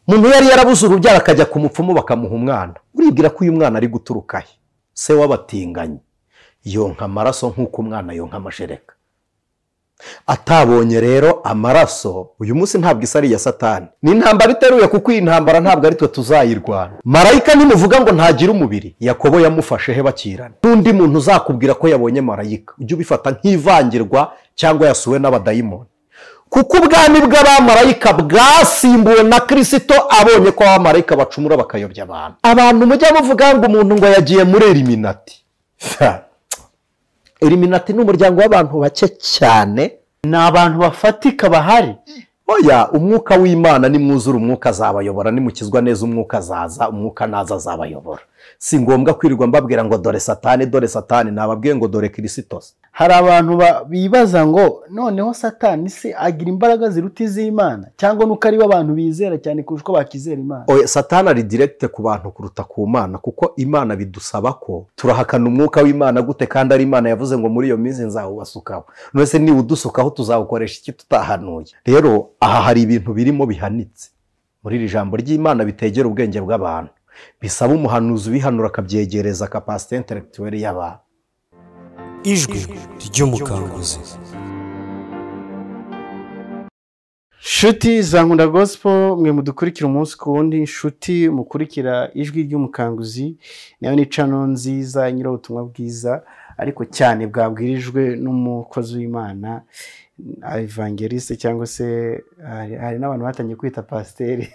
Umuntu yari yarabuze urubyaro akajya ku mupfumu bakamuha umwana, uribwira ko uyu mwana ari guturuka he? Se w'abatinganyi yonka amaraso nk'uko umwana yonka amashereka. Atabonye rero amaraso, uyu munsi ntabwo isa ari iya Satani. Ni intambara iteruye, kuko iyi ntambara ntabwo ari twe tuzayirwana. Marayika nimuvuga ngo ntagira umubiri, Yakobo yamufashe he bakirana? N'undi muntu uzakubwira ko yabonye marayika, ujye ubifata nk'ivangirwa cyangwa yasuwe n'abadayimoni. Kuko ubwami bw'abamarayika bwasimbuwe na Kirisito, abonye ko abamarayika bacumura bakayobya abantu. Abantu mujya muvuga ngo umuntu ngo yagiye muri Illuminati. Illuminati ni umuryango w'abantu bake cyane, ni abantu bafatika bahari. Oya, umwuka w'Imana nimwuzura umwuka azabayobora, nimukizwa neza umwuka azaza, umwuka naza azabayobora. Si ngombwa kwirirwa mbabwira ngo dore Satani, dore Satani, nababwiye ngo dore Kirisito. Hari abantu bibaza ngo noneho Satani se agira imbaraga ziruta iz'Imana, cyangwa nuko ari abantu bizera cyane kurusha uko bakizera Imana. Oya, Satani ari direct ku bantu kuruta ku Mana, kuko Imana bidusaba ko turahakana umwuka w'Imana gute kandi ari Imana yavuze ngo muri iyo minsi nzawubasukaho. None se niba udusukaho tuzawukoresha iki tutahanuye? Rero aha hari ibintu birimo bihanitse muri iri jambo ry'Imana bitegera ubwenge bw'abantu, bisaba umuhanuzi ubihanura akabyegereza capacité intellectuelle y'abantu. Ijwi ry'umukanguzi. Nshuti za Nkunda Gospel, mwe mudukurikira umunsi ku wundi, nshuti mukurikira ijwi ry'umukanguzi, nayo ni channel nziza nyira ubutumwa bwiza ariko cyane bwabwirijwe n'umukozi w'Imana evangeliste, cyangwa se hari n'abantu batangiye kwita pasiteri.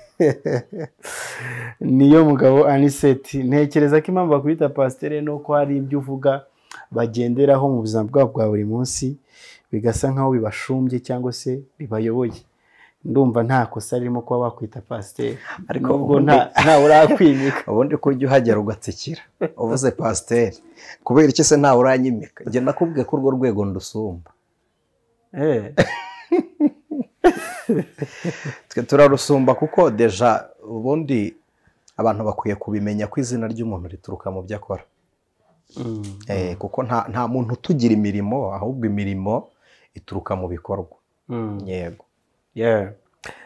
Niyo mugabo Aniseti. Ntekereza ko impamvu bakwita pasiteri nuko hari ibyo uvuga bagenderaho mu buzima bwabo bwa buri munsi, bigasa nkaho bibashumbye cyangwa se bibayoboye. Ndumva nta kosa ririmo kuba bakwita pasiteri, ariko ubwo nta urakwimika. Ubundi ko ujya uhagera ugatsikira uvuze pasiteri, kubera iki se ntawe uranyimika? Njye nakubwiye ko urwo rwego ndusumba. Twe turarusumba kuko deja ubundi abantu bakwiye kubimenya ko izina ry'umuntu rituruka mu byo akora. Kuko nta muntu utugira imirimo, ahubwo imirimo ituruka mu bikorwa. Yego.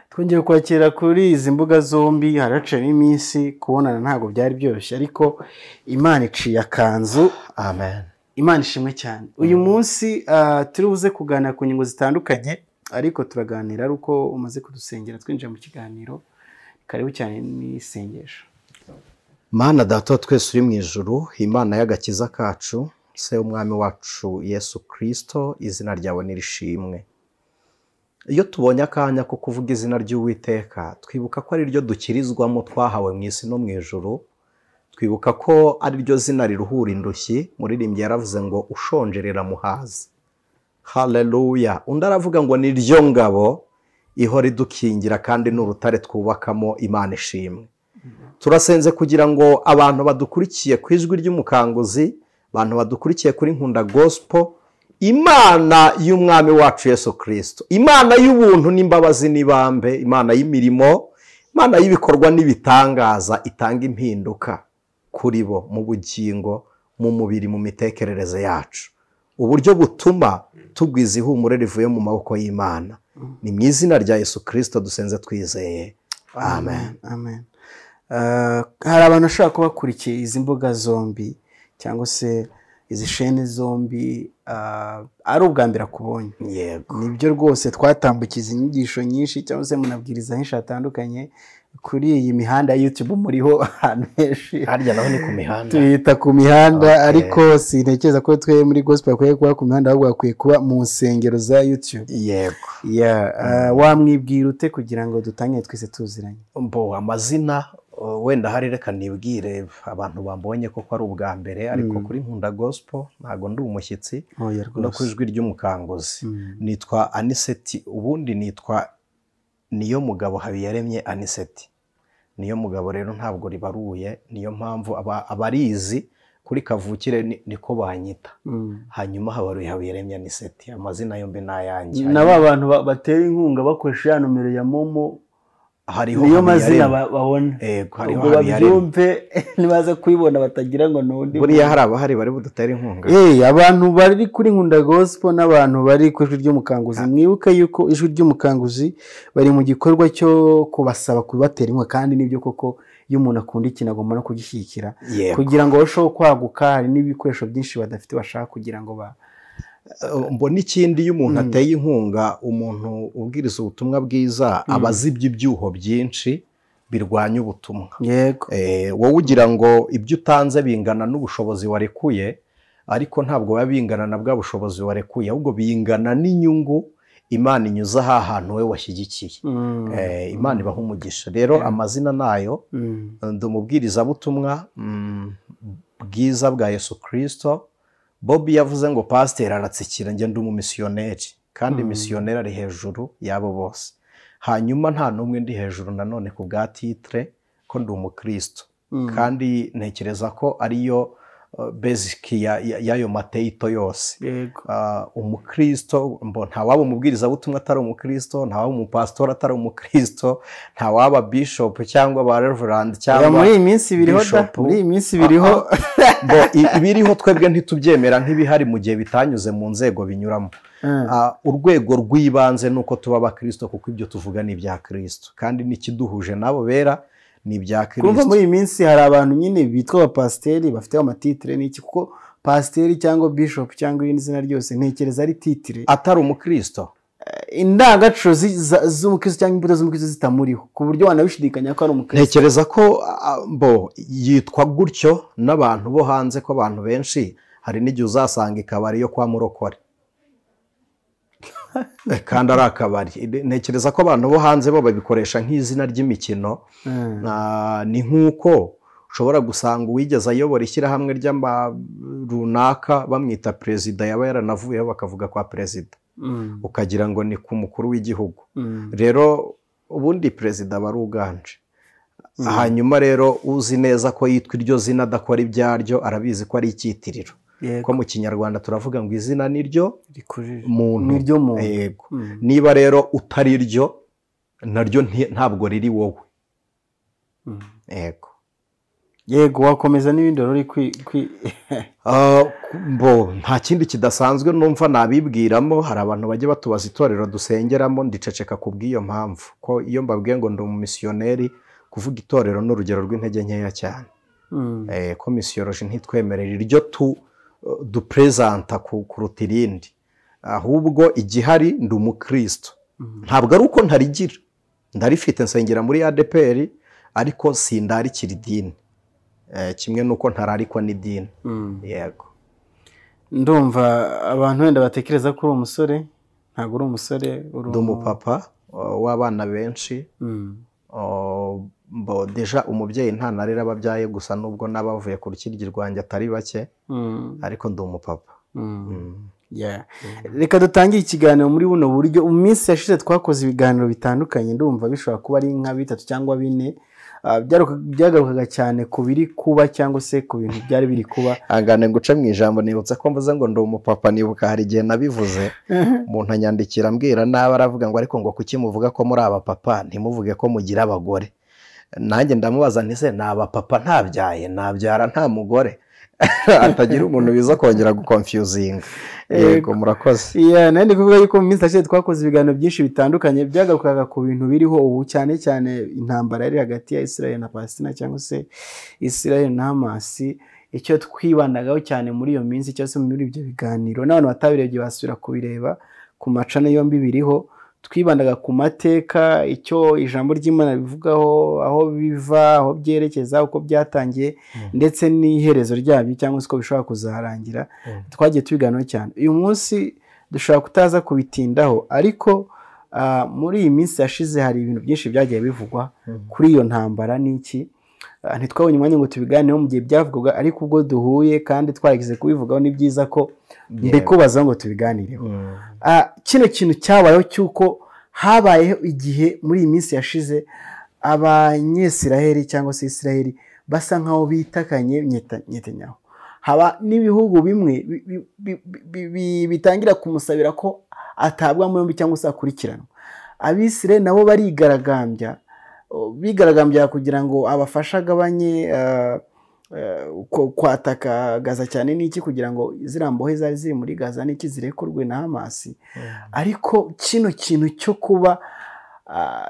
Twongeye kwakira kuri izi mbuga zombi, haraciyemo iminsi, kubonana ntabwo byari byoroshye, ariko Imana iciye akanzu. Amen. Imana ishimwe cyane. Uyu munsi turi buze kuganira ku ngingo zitandukanye, ariko turaganira ari uko umaze kudusengera twinjira mu kiganiro. Karibu cyane n'isengesho. Mana Data twese uri mu ijuru, Imana y'agakiza kacu, se umwami wacu Yesu Kristo, izina ryawe nirishimwe. Iyo tubonye akanya ko kuvuga izina ry'Uwiteka, twibuka ko ari ryo dukirizwamo twahawe mu isi no mu ijuru, twibuka ko ari ryo zina riruhura indushyi. Muririmbyi yaravuze ngo ushonjerera muhaze. Haleluya. Undi aravuga ngo ni ryo ngabo ihora idukingira kandi n'urutare twubakamo. Imana ishimwe. Turasenze kugira ngo abantu badukurikiye ku ijwi ry'umukanguzi, abantu badukurikiye kuri Nkunda Gospel, Imana y'umwami wacu Yesu Kristo, Imana y'ubuntu n'imbabazi n'ibambe, Imana y'imirimo, Imana y'ibikorwa n'ibitangaza, itanga impinduka kuri bo mu bugingo, mu mubiri, mu mitekerereze yacu, uburyo butuma tugwiza ihumure rivuye mu maboko y'Imana. Ni mu izina rya Yesu Kristo dusenze twizeye. Amen. Amen. Hari abantu bashobora kuba bakurikiye izi mbuga zombi cyangwa se izi shene zombi ari ubwa mbere akubonye. Yego. Nibyo rwose twatambukiza inyigisho nyinshi cyangwa se munabwiriza henshi hatandukanye kuri iyi mihanda ya YouTube, muriho ahantu henshi. Harya naho ni ku mihanda. Tuyita ku mihanda, ariko sintekereza ko twe muri gospel bakwiye kuba ku mihanda, ahubwo bakwiye kuba mu nsengero za YouTube. Yego. Wamwibwira ute kugira ngo dutangire twese tuziranye? Mbo amazina wenda hari, reka nibwire abantu bambonye koko ari ubwa mbere, ariko kuri Nkunda Gospel ntago ndi umushyitsi, no ku ijwi ry'umukanguzi. Nitwa Aniseti, ubundi nitwa Niyo mugabo Habiyaremye Aniseti. Niyo mugabo rero ntabwo ribaruye, niyo mpamvu abarizi kuri kavukire niko banyita. Hanyuma habaruye Habiyaremye Aniseti, amazina yombi nayanjye. Naba abantu batera inkunga bakoresha ya nomero ya Momo. Hariho niyo mazina babona, hariho ubwo babyumve nibaza kuyibona batagira ngo n'undi. Buriya hari abahari bari budutere inkunga. Abantu bari kuri Nkunda Gospel n'abantu bari ku Ijwi ry'Umukanguzi, mwibuke yuko Ijwi ry'Umukanguzi bari mu gikorwa cyo kubasaba kubatera inkunga, kandi nibyo koko iyo umuntu akunda ikintu agomba no kugishyigikira kugira ngo barusheho kwaguka. Hari n'ibikoresho byinshi badafite bashaka kugira ngo ba mbona. Ikindi, iyo umuntu ateye inkunga umuntu ubwiriza ubutumwa bwiza, aba azibye ibyuho byinshi birwanya ubutumwa. Wowe ugira ngo ibyo utanze bingana n'ubushobozi warekuye, ariko ntabwo biba bingana na bwa bushobozi warekuye, ahubwo bingana n'inyungu Imana inyuza aha hantu we washyigikiye. Imana ibaha umugisha. Rero amazina nayo, ndi umubwirizabutumwa bwiza bwa Yesu Kirisito. Bobi yavuze ngo pasiteri aratsikira, njye ndi umumisiyoneri, kandi misiyoneri ari hejuru y'abo bose. Hanyuma nta n'umwe ndi hejuru nanone ku bwa titre, ko ndi umukristo, kandi ntekereza ko ariyo basic y'ayo matitle yose. Umukristo, ntawaba umubwirizabutumwa atari umukristo, ntawaba umupasitori atari umukristo, ntawaba bishop cyangwa ba reverend cyangwa muri iyi minsi biriho da, muri iyi minsi biriho. Ibiriho twebwe ntitubyemera nk'ibihari mu gihe bitanyuze mu nzego binyuramo. Urwego rw'ibanze ni uko tuba abakristo, kuko ibyo tuvuga ni ibya Kristo, kandi n'ikiduhuje n'abo bera ni ibya Kumva Kristo. Muri iyi minsi hari abantu nyine bitwa abapasiteri bafite amatitre n'iki, kuko pasiteri cyangwa bishop cyangwa irindi zina ryose ntekereza ari titre. Atari umukristo. Indangagaciro z'umukristo cyangwa imbuto z'umukristo zitamuriho, ku buryo wanabishidikanya ko ari umukristo. Ntekereza ko bo yitwa gutyo n'abantu bo hanze, ko abantu benshi hari n'igihe uzasanga ikabari yo kwa murokore kandi ari akabari. Ntekereza ko abantu bo hanze bo babikoresha nk'izina ry'imikino. Ni nk'uko ushobora gusanga uwigeze ayobora ishyirahamwe ry'ama runaka bamwita perezida, yaba yaranavuyeho bakavuga kwa perezida, ukagira ngo ni ku mukuru w'igihugu. Rero ubundi perezida aba ari uganje. Hanyuma rero uzi neza ko yitwa iryo zina adakora ibyaryo, arabizi ko ari icyitiriro, ko mu Kinyarwanda turavuga ngo izina ni ryo Rikurije. muntu. Ni ryo muntu. Yego. Niba rero utari ryo, naryo ntabwo riri wowe. Yego. Yego, wakomeza n'ibindi wari uri kwi Bo nta kindi kidasanzwe numva nabibwiramo. Hari abantu bajya batubaza itorero dusengeramo, ndiceceka ku bw'iyo mpamvu, ko iyo mbabwiye ngo ndi umumisiyoneri, kuvuga itorero ni urugero rw'intege nkeya cyane. Ko misiyoloji ntitwemerera iryo tu dupresenta kuruta irindi, ahubwo igihari ndi umukristo. Ntabwo ari uko ntarigira, ndarifite, nsengera muri ADEPR, ariko sindarikira idini. Kimwe n'uko ntararikwa n'idini. Yego. Ndumva abantu wenda batekereza ko uri umusore, ntabwo uri umusore, uri Ndi umupapa w'abana benshi. Mbo déjà umubyeyi nta narera ababyaye gusa, nubwo n'abavuye ku rukiryi rwanjye atari bake, ariko ndi umupapa. Yeah. Reka dutangire ikiganiro muri buno buryo. Mu minsi yashize twakoze ibiganiro bitandukanye, ndumva bishobora kuba ari nka bitatu cyangwa bine. Byagarukaga cyane ku biri kuba cyangwa se ku bintu byari biri kuba. Angane nguce mu ijambo, nibutse ko mvuze ngo ndi umupapa, nibuka hari igihe nabivuze umuntu anyandikira ambwira nabi, aravuga ngo ariko ngo kuki muvuga ko muri abapapa ntimuvuge ko mugira abagore? Nanjye ndamubaza nti se ni abapapa ntabyaye, nabyara nta mugore? Atagira umuntu biza kongera guconfusinga. Yego, murakoze. Yeah, nari ndi kuvuga yuko mu minsi yashize twakoze ibiganiro byinshi bitandukanye byagarukaga ku bintu biriho ubu, cyane cyane intambara yari hagati ya Israel na Palestina cyangwa se Israel na Hamas. Icyo twibandagaho cyane muri iyo minsi cyangwa se muri ibyo biganiro, n'abantu batabirebye basubira kubireba ku macana yombi biriho, twibandaga ku mateka, icyo ijambo ry'Imana ribivugaho, aho biva, aho byerekeza, uko byatangiye, ndetse n'iherezo ryabyo cyangwa se uko bishobora kuzarangira. Twagiye tubiganiraho cyane. Uyu munsi dushobora kutaza kubitindaho, ariko muri iyi minsi yashize hari ibintu byinshi byagiye bivugwa kuri iyo ntambara n'iki. Ntitwabonye umwanya ngo tubiganireho mu gihe byavugwaga, ariko ubwo duhuye kandi twaragize kubivugaho, ni byiza ko mbikubazaho ngo tubiganireho. Kino kintu cyabayeho cy'uko habayeho igihe muri iyi minsi yashize Abanyesiraheli cyangwa se Isiraheli basa nkaho bitakanye Netanyahu, haba n'ibihugu bimwe bitangira kumusabira ko atabwa muri yombi cyangwa se akurikiranwa. Abisiraheli nabo barigaragambya. Bigaragambya kugira ngo abafasha agabanye kwataka Gaza cyane n'iki, kugira ngo ziriya mbohe zari ziri muri Gaza n'iki zirekurwe na Hamas. Ariko kino kintu cyo kuba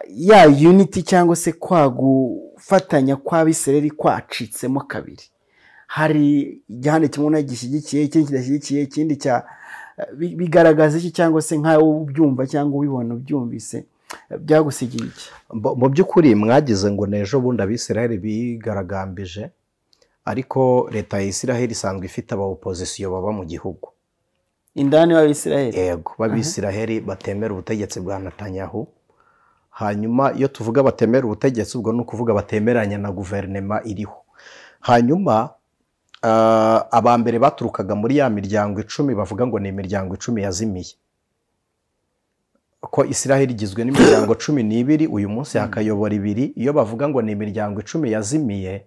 ya unity cyangwa se kwa gufatanya kw'Abisirayeli kwacitsemo kabiri, hari igihande kimwe gishyigikiye ikindi kidashyigikiye ikindi cya bigaragaza iki, cyangwa se nkawe ubyumva cyangwa ubibona ubyumvise byagusigiye iki? Mu by'ukuri mwagize ngo n'ejo bundi Abisirayeli bigaragambije, ariko leta ya Isirayeli isanzwe ifite aba opposition baba mu gihugu indani b'Abisirayeli. Yego, b'Abisirayeli batemera ubutegetsi bwa Netanyahu. Hanyuma iyo tuvuga batemera ubutegetsi, ubwo ni ukuvuga batemeranya na guverinoma iriho. Hanyuma aba mbere baturukaga muri ya miryango 10 bavuga ngo ni imiryango 10 yazimiye, ko Isiraheli igizwe n'imiryango 12, uyu munsi hakayobora 2. Iyo bavuga ngo ni imiryango 10 yazimiye,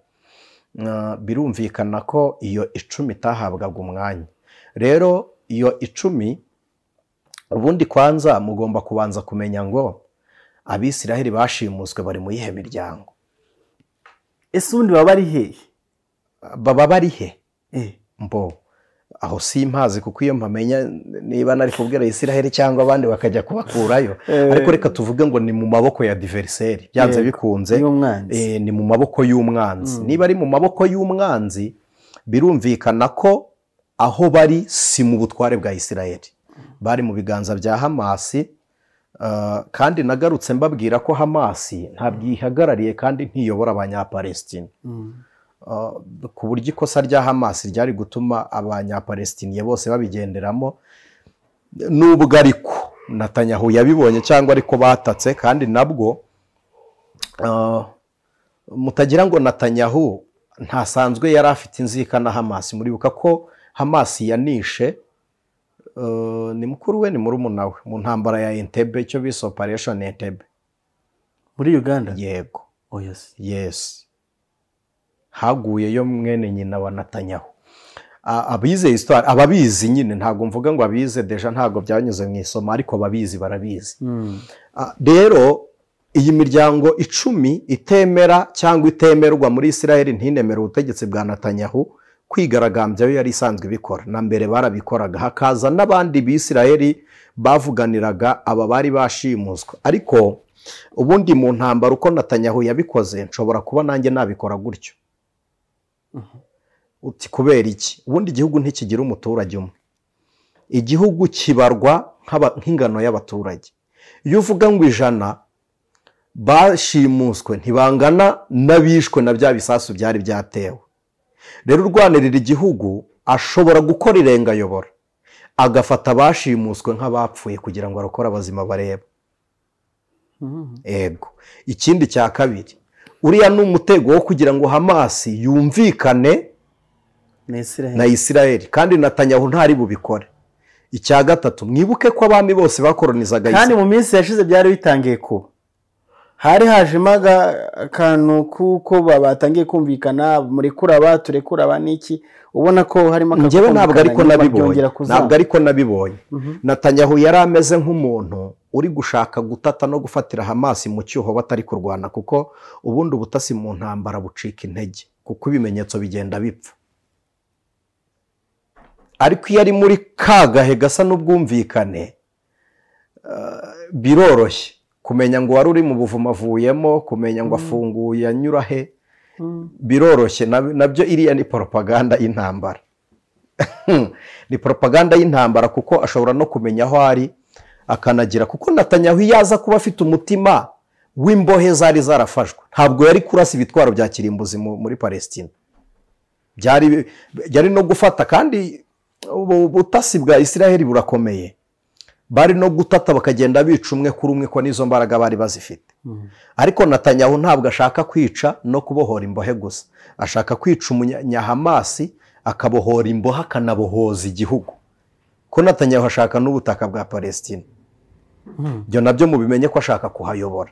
birumvikana ko iyo 10 itahabwaga umwanya. Rero iyo 10 ubundi kwanza mugomba kubanza kumenya ngo Abisiraheli bashimuswe bari mu yihe miryango. Ese ubundi baba bari hehe? Baba bari he? Mbo aho simpazi, kuko iyo mpamenya niba nari kubwira Isiraheli cyangwa abandi bakajya kubakurayo. Ariko reka tuvuge ngo ni mu maboko ya adversaire, byanze bikunze ni mu maboko y'umwanzi. Niba ari mu maboko y'umwanzi, birumvikana ko aho bari si mu butware bwa Isiraheli, bari mu biganza bya Hamasi. Kandi nagarutse mbabwira ko Hamasi ntabwo ihagarariye kandi ntiyobora Abanyapalestine, ku buryo ikosa rya Hamas ryari gutuma Abanyapalestiniye bose babigenderamo. Nubwo ariko Netanyahu yabibonye cyangwa ariko batatse, kandi nabwo mutagira ngo Netanyahu ntasanzwe yari afite inzika na Hamas. Muribuka ko Hamas yanishe ni mukuru we ni murumuna we mu ntambara ya Entebbe, icyo bise Operation Entebbe muri Uganda. Yego. Oh yes. Yes. Haguyeyo mwene nyina wa Netanyahu. Abize histoire, ababizi nyine, ntago mvuga ngo abize deja ntago byanyuze mu isomo, ariko ababizi barabizi. Rero iyi miryango 10 itemera cyangwa itemerwa muri Isiraheli ntinemera ubutegetsi bwa Netanyahu, kwigaragambya yo yari isanzwe ibikora na mbere barabikoraga. Hakaza n'abandi b'Isiraheli bavuganiraga aba bari bashimuswe. Ariko ubundi mu ntambara uko Netanyahu yabikoze, nshobora kuba nanjye nabikora gutyo. Uti kubera iki? Ubundi igihugu ntikigira umuturage umwe, igihugu kibarwa nk'ingano y'abaturage. Iyo uvuga ngo 100 bashimuswe ntibangana n'abishwe na bya bisasu byari byatewe. Rero urwanirira igihugu ashobora gukora irengayobora, agafata abashimuswe nk'abapfuye kugira ngo arokore abazima bareba. Ego. Ikindi cya kabiri, uriya ni umutego wo kugira ngo Hamas yumvikane na Isiraheli, kandi Netanyahu ntari bubikore. Icya gatatu, mwibuke ko abami bose bakoronizaga Isiraheli, kandi mu minsi yashize byari bitangiye kuba hari hajemo akantu kuko batangiye kumvikana, murekura aba turekura aba n'iki, ubona ko harimo njyewe ntabwo ariko nabibonye, ntabwo ariko nabibonye. Netanyahu yari ameze nk'umuntu uri gushaka gutata no gufatira Hamas mu cyuho batari kurwana, kuko ubundi ubutasi mu ntambara bucika intege kuko ibimenyetso bigenda bipfa. Ariko iyo ari muri kagahe gasa n'ubwumvikane, biroroshye kumenya ngo wari uri mu buvumo avuyemo, kumenya ngo afunguye anyura he, biroroshye. Nabyo iriya ni propaganda y'intambara. Ni propaganda y'intambara, kuko ashobora no kumenya aho ari akanagira, kuko Netanyahu yaza kuba afite umutima w'imbohe zari zarafashwe, ntabwo yari kurasa ibitwaro bya kirimbuzi muri Palestine. Byari no gufata, kandi ubutasi bwa Isiraheli burakomeye, bari no gutata bakagenda bica umwe kuri umwe, ko n'izo mbaraga bari bazifite. Ariko Netanyahu ntabwo ashaka kwica no kubohora imbohe gusa, ashaka kwica umunyahamasi akabohora imbohe akanabohoza igihugu. Ko Netanyahu ashaka n'ubutaka bwa Palestine, ibyo nabyo mubimenye ko ashaka kuhayobora.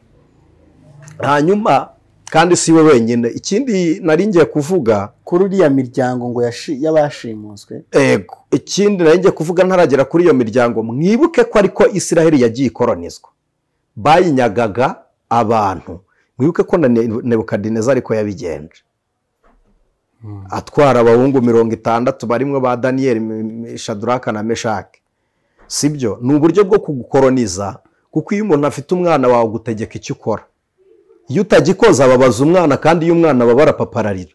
Hanyuma kandi si we wenyine. Ikindi nari ngiye kuvuga kuri uriya miryango ngo y'abashimuswe. Ego, ikindi nari ngiye kuvuga ntaragera kuri iyo miryango, mwibuke ko ariko Isiraheli yagiye ikoronizwa, bayinyagaga abantu. Mwibuke ko na Nebukadineza ariko yabigenje, atwara abahungu 60 barimo ba Daniyeli, Shadraka na Meshaki. Sibyo? Ni uburyo bwo kugukoroniza, kuko iyo umuntu afite umwana wawe gutegeka icyo ukora, iyo utagikoza ababaza umwana, kandi iyo umwana ababara papa ararira.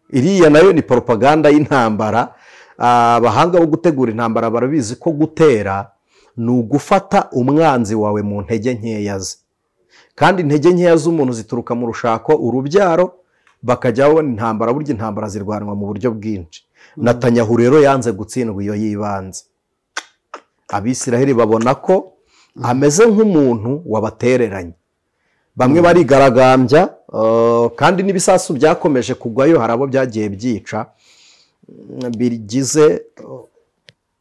Iriya nayo ni propaganda y'intambara. Abahanga bo gutegura intambara barabizi ko gutera ni ugufata umwanzi wawe mu ntege nkeya ze, kandi intege nkeya z'umuntu zituruka mu rushako, urubyaro, bakajya babona intambara. Burya intambara zirwanwa mu buryo bwinshi. Netanyahu rero yanze gutsindwa iyo yibanze. Abisiraheli babona ko ameze nk'umuntu wabatereranye, bamwe barigaragambya, kandi n'ibisasu byakomeje kugwayo, hari abo byagiye byica bigize,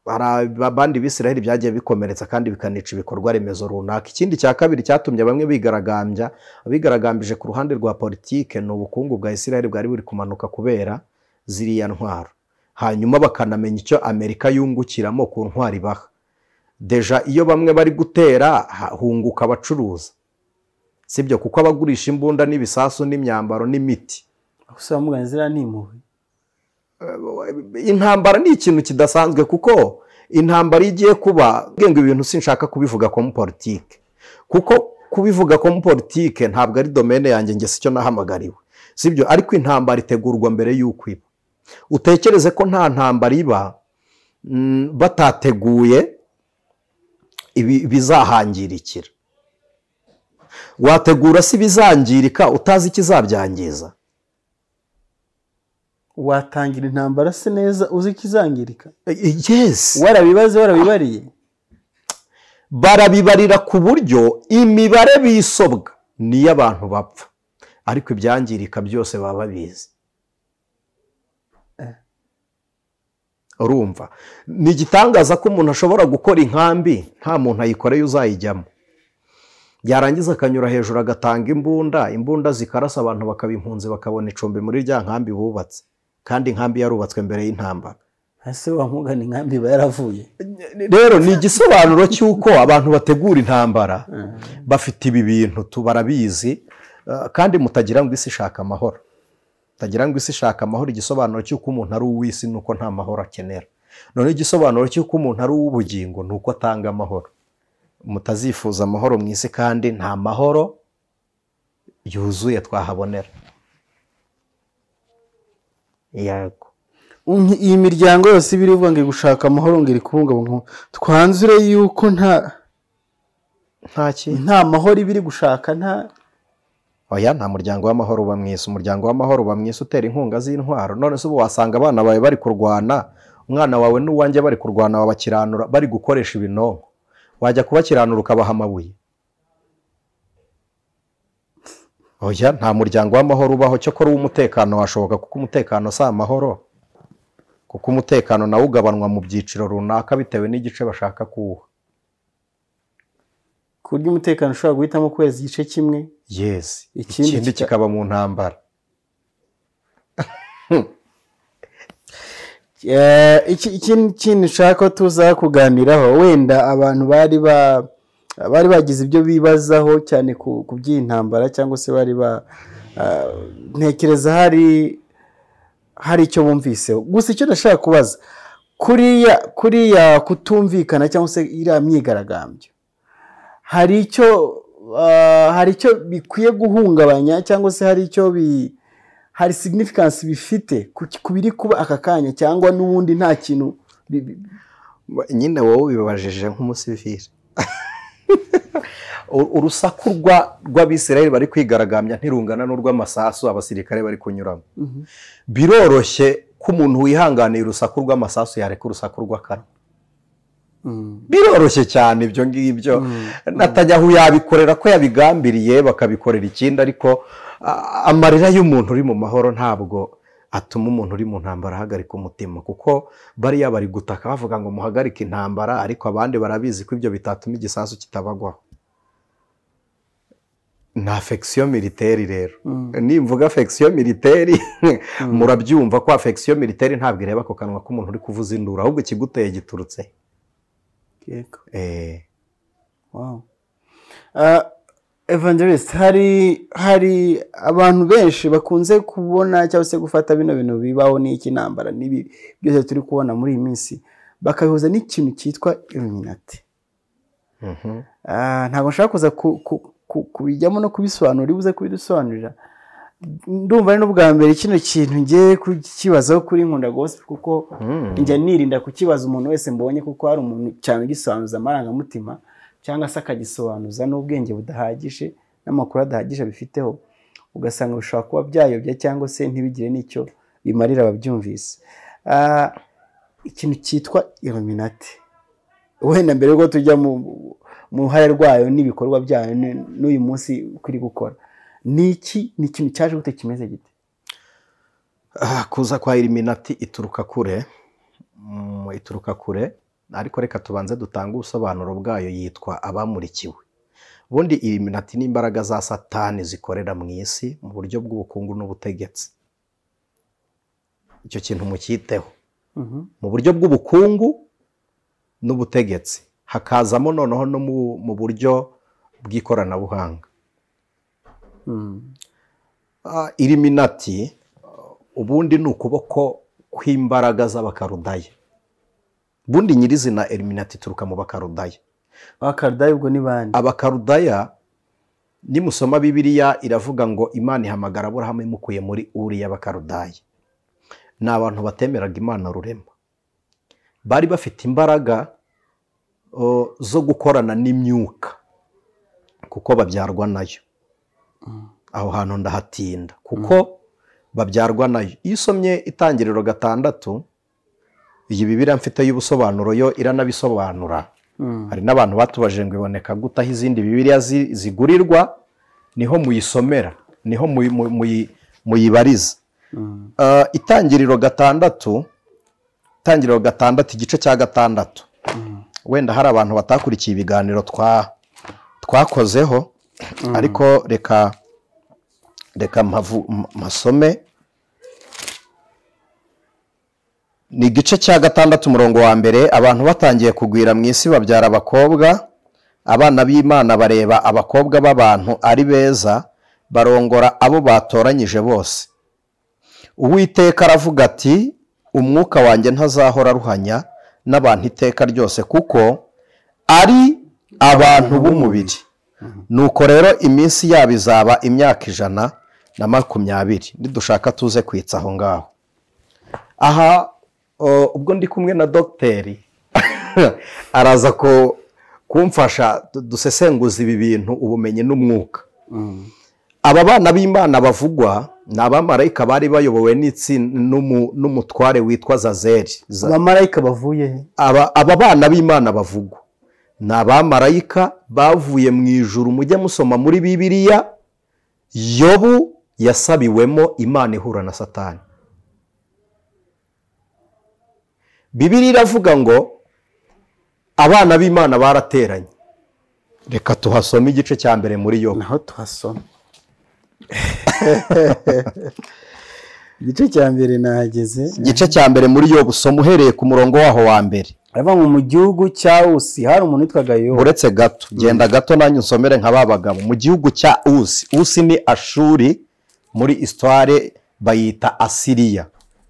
hari abandi Bisiraheli byagiye bikomeretsa kandi bikanica ibikorwa remezo runaka. Ikindi cya kabiri cyatumye bamwe bigaragambya, abigaragambije ku ruhande rwa politike, ni ubukungu bwa Isiraheli bwari buri kumanuka kubera ziriya ntwaro. Hanyuma bakanamenya icyo Amerika yungukiramo ku ntwari baha. Deja iyo bamwe bari gutera hunguka abacuruza, sibyo? Kuko abagurisha imbunda n'ibisasu n'imyambaro n'imiti. Intambara ni ikintu kidasanzwe, kuko intambara igiye kuba ngo ibintu sinshaka kubivuga ko mu politike, kuko kubivuga ko mu politike ntabwo ari domaine yanjye, nge sicyo nahamagariwe, sibyo? Ariko intambara itegurwa mbere y'uko iba. Utekereze ko nta ntambara iba batateguye bizahangirikira. Wategura si bizangirika utazi ikizabyangiza? Watangira intambara se neza uzi ikizangirika? Yes. Warabibaze, warabibariye. Barabibarira ku buryo imibare bisobwa niyo abantu bapfa, ariko ibyangirika byose baba babizi. Urumva ni igitangaza ko umuntu ashobora gukora inkambi nta muntu ayikoreye uzayijyamo, yarangiza akanyura hejuru agatanga imbunda, imbunda zikarasa abantu bakaba impunzi, bakabona icumbi muri rya nkambi bubatse, kandi inkambi yarubatswe mbere y'intambara. Ese wamugana inkambi iba yaravuye? Rero ni igisobanuro cy'uko abantu bategura intambara bafite ibi bintu barabizi, kandi mutagira ngo isi ishaka amahoro. Mutagira ngo isi ishaka amahoro. Igisobanuro cy'uko umuntu ari uw'isi ni uko nta mahoro akenera. None igisobanuro cy'uko umuntu ari uw'ubugingo ni uko atanga amahoro. Mutazifuza amahoro mu isi, kandi nta mahoro yuzuye twahabonera. Yego. Iyi miryango yose ibiri ivuga ngo gushaka amahoro ngo iri kubungabunga, twanzure yuko nta mahoro ibiri gushaka. Nta oya, nta muryango w'amahoro uba mu isi. Umuryango w'amahoro uba mu isi utera inkunga z'intwaro. None se ubu wasanga abana bawe bari kurwana, umwana wawe n'uwanjye bari kurwana, babakiranura bari gukoresha ibinonko, wajya kubakiranura ukabaha amabuye? Oya, nta muryango w'amahoro ubaho. Cyokora uw'umutekano washoboka, kuko umutekano si amahoro, kuko umutekano nawo ugabanwa mu byiciro runaka bitewe n'igice bashaka kuwuha. Ku buryo umutekano ushobora guhitamo kwezi igice kimwe, yes, ikindi kikaba mu ntambara. Ikindi kintu nshaka tuza kuganiraho, wenda abantu bari bagize ibyo bibazaho cyane ku by'intambara, cyangwa se bari ntekereza hari icyo bumviseho. Gusa icyo ndashaka kubaza, kuriya kutumvikana cyangwa se iriya myigaragambyo, hari icyo bikwiye guhungabanya, cyangwa se hari icyo hari significance bifite ku biri kuba aka kanya, cyangwa n'ubundi nta kintu nyine? Wowe ubibajije nk'umusivili. Urusaku rw'Abisiraheli bari kwigaragambya ntirungana n'urw'amasasu abasirikare bari kunyuramo. Biroroshye ko umuntu wihanganiye urusaku rw'amasasu yareka urusaku rw'akanwa. Biroroshye cyane ibyo ngibyo. Netanyahu yabikorera ko yabigambiriye, bakabikorera ikindi, ariko amarira y'umuntu uri mu mahoro ntabwo atuma umuntu uri mu ntambara ahagarika umutima, kuko bariya bari gutaka bavuga ngo muhagarike intambara, ariko abandi barabizi ko ibyo bitatuma igisasu kitabagwaho. Ni affection militaire rero. Nimvuga affection militaire murabyumva ko affection militaire ntabwo ireba ko kanwa k'umuntu uri kuvuza induru, ahubwo ikiguteye giturutse. Yego. Wow. Evangelist, hari abantu benshi bakunze kubona cyangwa se gufata bino bintu bibaho n'iki ntambara n'ibi byose turi kubona muri iyi minsi bakabihuza n'ikintu cyitwa Illuminati. Ntabwo nshaka kuza kubijyamo no kubisobanura, ibuze kubidusobanurira. Ndumva ari n'ubwa mbere kino kintu ngiye kukibazaho kuri Nkunda Gospel, kuko njya nirinda kukibaza umuntu wese mbonye, kuko hari umuntu cyane ugisobanuza amarangamutima cyangwa se akagisobanuza n'ubwenge budahagije n'amakuru adahagije abifiteho, ugasanga bishobora kuba byayobya cyangwa se ntibigire n'icyo bimarira ababyumvise. Ikintu cyitwa Illuminati, wenda mbere yuko tujya mu ruhare rwayo n'ibikorwa byayo n'uyu munsi uko iri gukora, ni iki? Ni ikintu cyaje gute, kimeze gite? Kuza kwa Illuminati ituruka kure, ituruka kure, ariko reka tubanze dutange ubusobanuro bwayo. Yitwa abamurikiwe. Ubundi Illuminati ni imbaraga za Satani zikorera mu isi mu buryo bw'ubukungu n'ubutegetsi. Icyo kintu mucyiteho. Mu buryo bw'ubukungu n'ubutegetsi, hakazamo noneho no mu buryo bw'ikoranabuhanga. Illuminati ubundi ni ukuboko kw'imbaraga z'abakarudaya. Ubundi nyirizina Illuminati ituruka mu bakarudaya. Abakarudaya ubwo ni bande? Abakarudaya nimusoma Bibiliya iravuga ngo Imana ihamagara Aburahamu imukuye muri Uri y'abakarudaya. Ni abantu batemeraga Imana rurema, bari bafite imbaraga zo gukorana n'imyuka kuko babyarwa nayo. Aho hantu ndahatinda kuko babyarwa nayo. Iyo usomye Itangiriro 6, iyi Bibiliya mfite y'ubusobanuro yo iranabisobanura. Hari n'abantu batubajije ngo iboneka gute aho izindi Bibiliya zigurirwa, niho muyisomera, niho muyibariza. Itangiriro 6, Itangiriro 6 igice cya 6. Wenda hari abantu batakurikiye ibiganiro twakozeho, ariko reka mpasome. Ni igice cya 6 umurongo wa 1. Abantu batangiye kugwira mu isi babyara abakobwa, abana b'Imana bareba abakobwa b'abantu ari beza, barongora abo batoranyije bose. Uwiteka aravuga ati, umwuka wanjye ntazahora aruhanya n'abantu iteka ryose, kuko ari abantu b'umubiri. Nuko rero iminsi yabo izaba imyaka 120. Nidushaka tuze kwitsa aho ngaho. Aha ubwo ndi kumwe na dogiteri araza ko kumfasha dusesenguza ibi bintu, ubumenyi n'umwuka. Aba bana b'Imana bavugwa ni abamarayika bari bayobowe n'umutware witwa Zazeli. Abamarayika bavuye he? Aba bana b'Imana bavugwa ni abamarayika bavuye mu ijuru. Mujye musoma muri Bibiliya, Yobu yasabiwemo Imana ihura na Satani. Bibiliya iravuga ngo abana b'Imana barateranye. Reka tuhasome igice cya 1 muri Yobu. Naho tuhasome. Igice cya 1 nahageze. Igice cya 1 muri Yobu, soma uhereye ku murongo waho wa 1. Aravuga ngo mu gihugu cya Usi hari umuntu witwaga Yobu. Uretse gato, genda gato nanyu nsomere nka babagabo. Mu gihugu cya Usi, Usi ni Ashuri, muri histoire bayita Asiriya.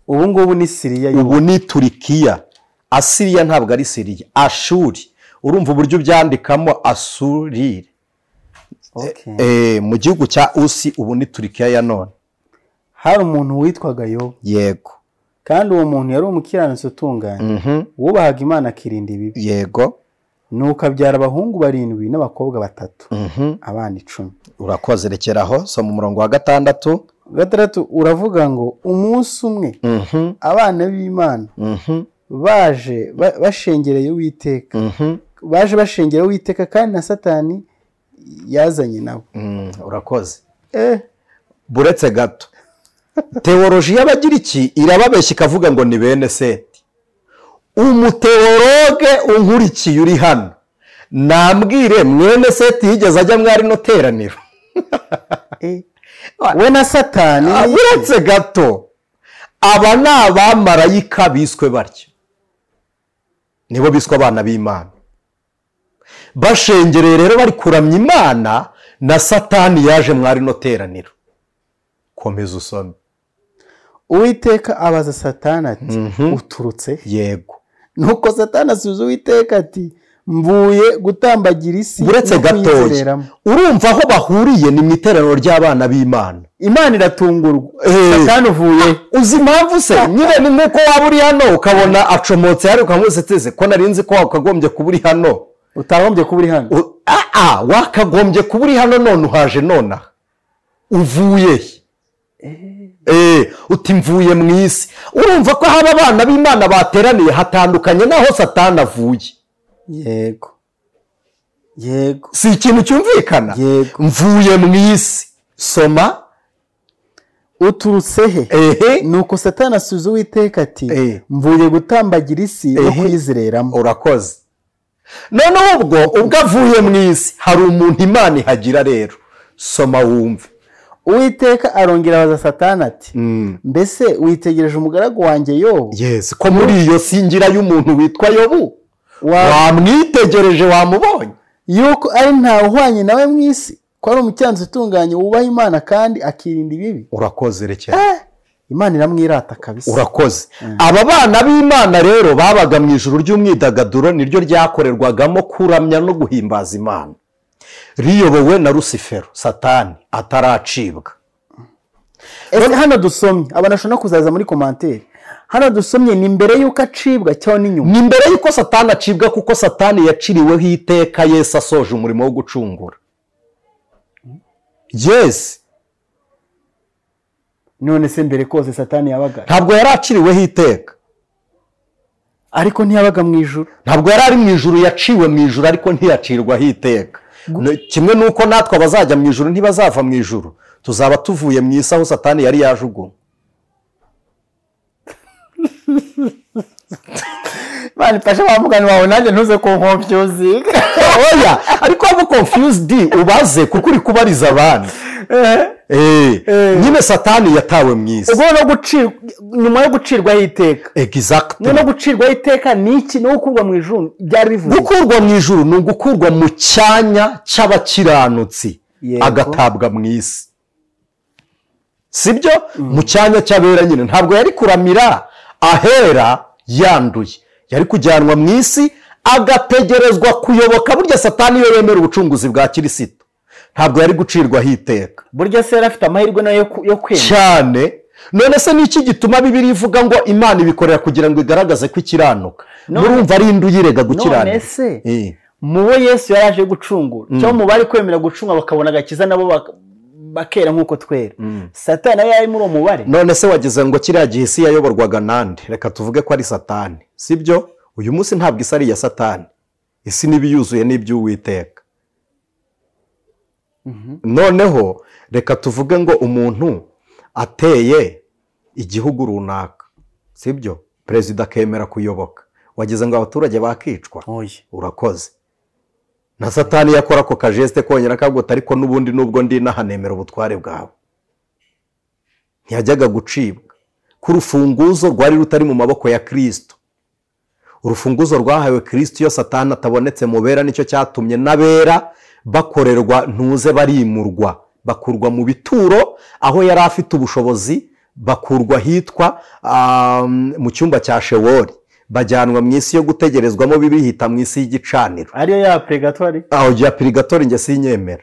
Ubu ngubu ni Siriya, ubu ni Turikiya. Asiriya ntabwo ari Siriya, Ashuri. Urumva uburyo byandikamo Asurire. Mu gihugu cya Usi, ubu ni Turikiya ya none. Hari umuntu witwaga Yobu. Yego. Kandi uwo muntu yari umukiranutsi utunganye, wubahaga Imana akirinda ibibi. Yego. Nuko abyara abahungu 7 n'abakobwa 3, abana 10. Urakoze, rekeraho. Soma umurongo wa 6. 6 uravuga ngo umunsi umwe abana b'Imana baje bashengereye Uwiteka. Baje bashengereye Uwiteka, kandi na Satani yazanye nabo. Urakoze. Buretse gato, teoloji y'Abagiriki irababeshya ikavuga ngo ni bene Seti. Umuteologe unkurikiye uri hano nambwire, mwene Seti yigeze ajya mwari no teraniro? We na Satani. Uretse gato, aba ni abamarayika biswe batyo, nibo biswe abana b'Imana. Bashengereye rero bari kuramya Imana, Na Satani yaje mwari no teraniro. Komeza usome. Uwiteka abaza Satani ati uturutse? Yego. Nuko Satani asubiza Uwiteka ati mvuye gutambagira isi. Uretse gatoya, urumva aho bahuriye ni mu iteraniro ry'abana b'Imana. Imana iratungurwa. Satani uvuye. Uzi impamvu se? Nyine ni nkuko waba uri hano ukabona acomotse hari ukamuseteze ko nari nzi ko wakagombye kuba uri hano. Utagombye kuba uri hano. Wakagombye kuba uri hano none uhaje nonaha. Uvuye he? Uti mvuye mu isi. Urumva ko haba abana b'Imana bateraniye hatandukanye naho Satani avuye. Yego. Yego. Si ikintu cyumvikana? Yego. Mvuye mu isi. Soma. Uturutse he? Nuko Satani asubiza Uwiteka ati mvuye gutambagira isi no kuyizereramo. Urakoze. Noneho ubwo avuye mu isi hari umuntu Imana ihagira rero. Soma wumve. Uwiteka arongera abaza Satani ati mbese witegereje umugaragu wanjye Yobu? Yes, ko muri iyo singira y'umuntu witwa Yobu wamwitegereje wamubonye, yuko ari ntawe uhwanye nawe mu isi, ko ari umukiranutsi utunganye wubaha Imana kandi akirinda ibibi. Urakoze rekera. Imana iramwirata kabisa. Urakoze. Aba bana b'Imana rero babaga mu ijuru ry'umwidagaduro, niryo ryakorerwagamo kuramya no guhimbaza Imana, riyobowe na Rusifero Satani ataracibwa. Ese hano dusomye abantu bashobora kuzaza muri commentaire, hano dusomye ni mbere yuko acibwa cyangwa ni nyuma? Ni mbere yuko Satani acibwa, kuko Satani yaciriweho iteka Yesu asoje umurimo wo gucungura. Yes. None se mbere kose Satani yabaga? Ntabwo yari aciriweho iteka, ariko ntiyabaga mu ijuru. Ntabwo yari ari mu ijuru, yaciwe mu ijuru ariko ntiyacirwaho iteka. Kimwe nuko natwe abazajya mu ijuru ntibazava mu ijuru, tuzaba tuvuye mu isi aho Satani yari yajugunywe. Bani fasha bamugani wawe nanjye ntuze ko confuse. Oya, ariko abo confused ubaze kuko uri kubariza abandi. Nyine Satani yatawe mu isi. Ubwo no gucirwa, nyuma yo gucirwaho iteka. Exactly. No gucirwaho iteka ni iki? No gukurwa mu ijuru byari bivuze. Gukurwa mu ijuru ni ugukurwa mu cyanya cy'abakiranutsi agatabwa mu isi. Sibyo? Mu cyanya cy'abera nyine ntabwo yari kuramira ahera yanduye. Yari kujyanwa mu isi agategerezwa kuyoboka. Burya Satani iyo yemera ubucunguzi bwa Kirisito ntabwo yari gucirwaho iteka. Burya se yari afite amahirwe nayo yo kwemera cyane. None se niki gituma Bibiliya ivuga ngo Imana ibikorera kugira ngo igaragaze ko ikiranuka? Murumva ari induyirega gukiranuka. None se mubo Yesu yaraje gucungura cyo mu bari kwemera gucunga bakabona agakiza nabo bakera nkuko twera, Satani nawe yari muri uwo mubare. None se wagize ngo kiriya gihe isi yayoborwaga nande? Reka tuvuge ko ari Satani, sibyo? Uyu munsi ntabwo isi ari iya Satani, isi n'ibiyuzuye n'iby'Uwiteka. Noneho reka tuvuge ngo umuntu ateye igihugu runaka, sibyo? Perezida akemera kuyoboka, wagize ngo abaturage bakicwa? Urakoze. Na Satani yakora ako kajeste konyine akagota, ariko n'ubundi nubwo ndi nahanemera ubutware bwawe. Ntiyajyaga gucibwa ku rufunguzo rwari rutari mu maboko ya Kristo. Urufunguzo rwahawe Kristo iyo Satani atabonetse mu bera, nicyo cyatumye n'abera bakorerwa ntuze barimurwa, bakurwa mu bituro aho yari afite ubushobozi, bakurwa hitwa mu cyumba cya Shewoli, bajyanwa mu isi yo gutegerezwamo bibihita mu isi y'igicaniro. Ariyo ya purgatoire? Aho ya purgatoire njye sinyemera.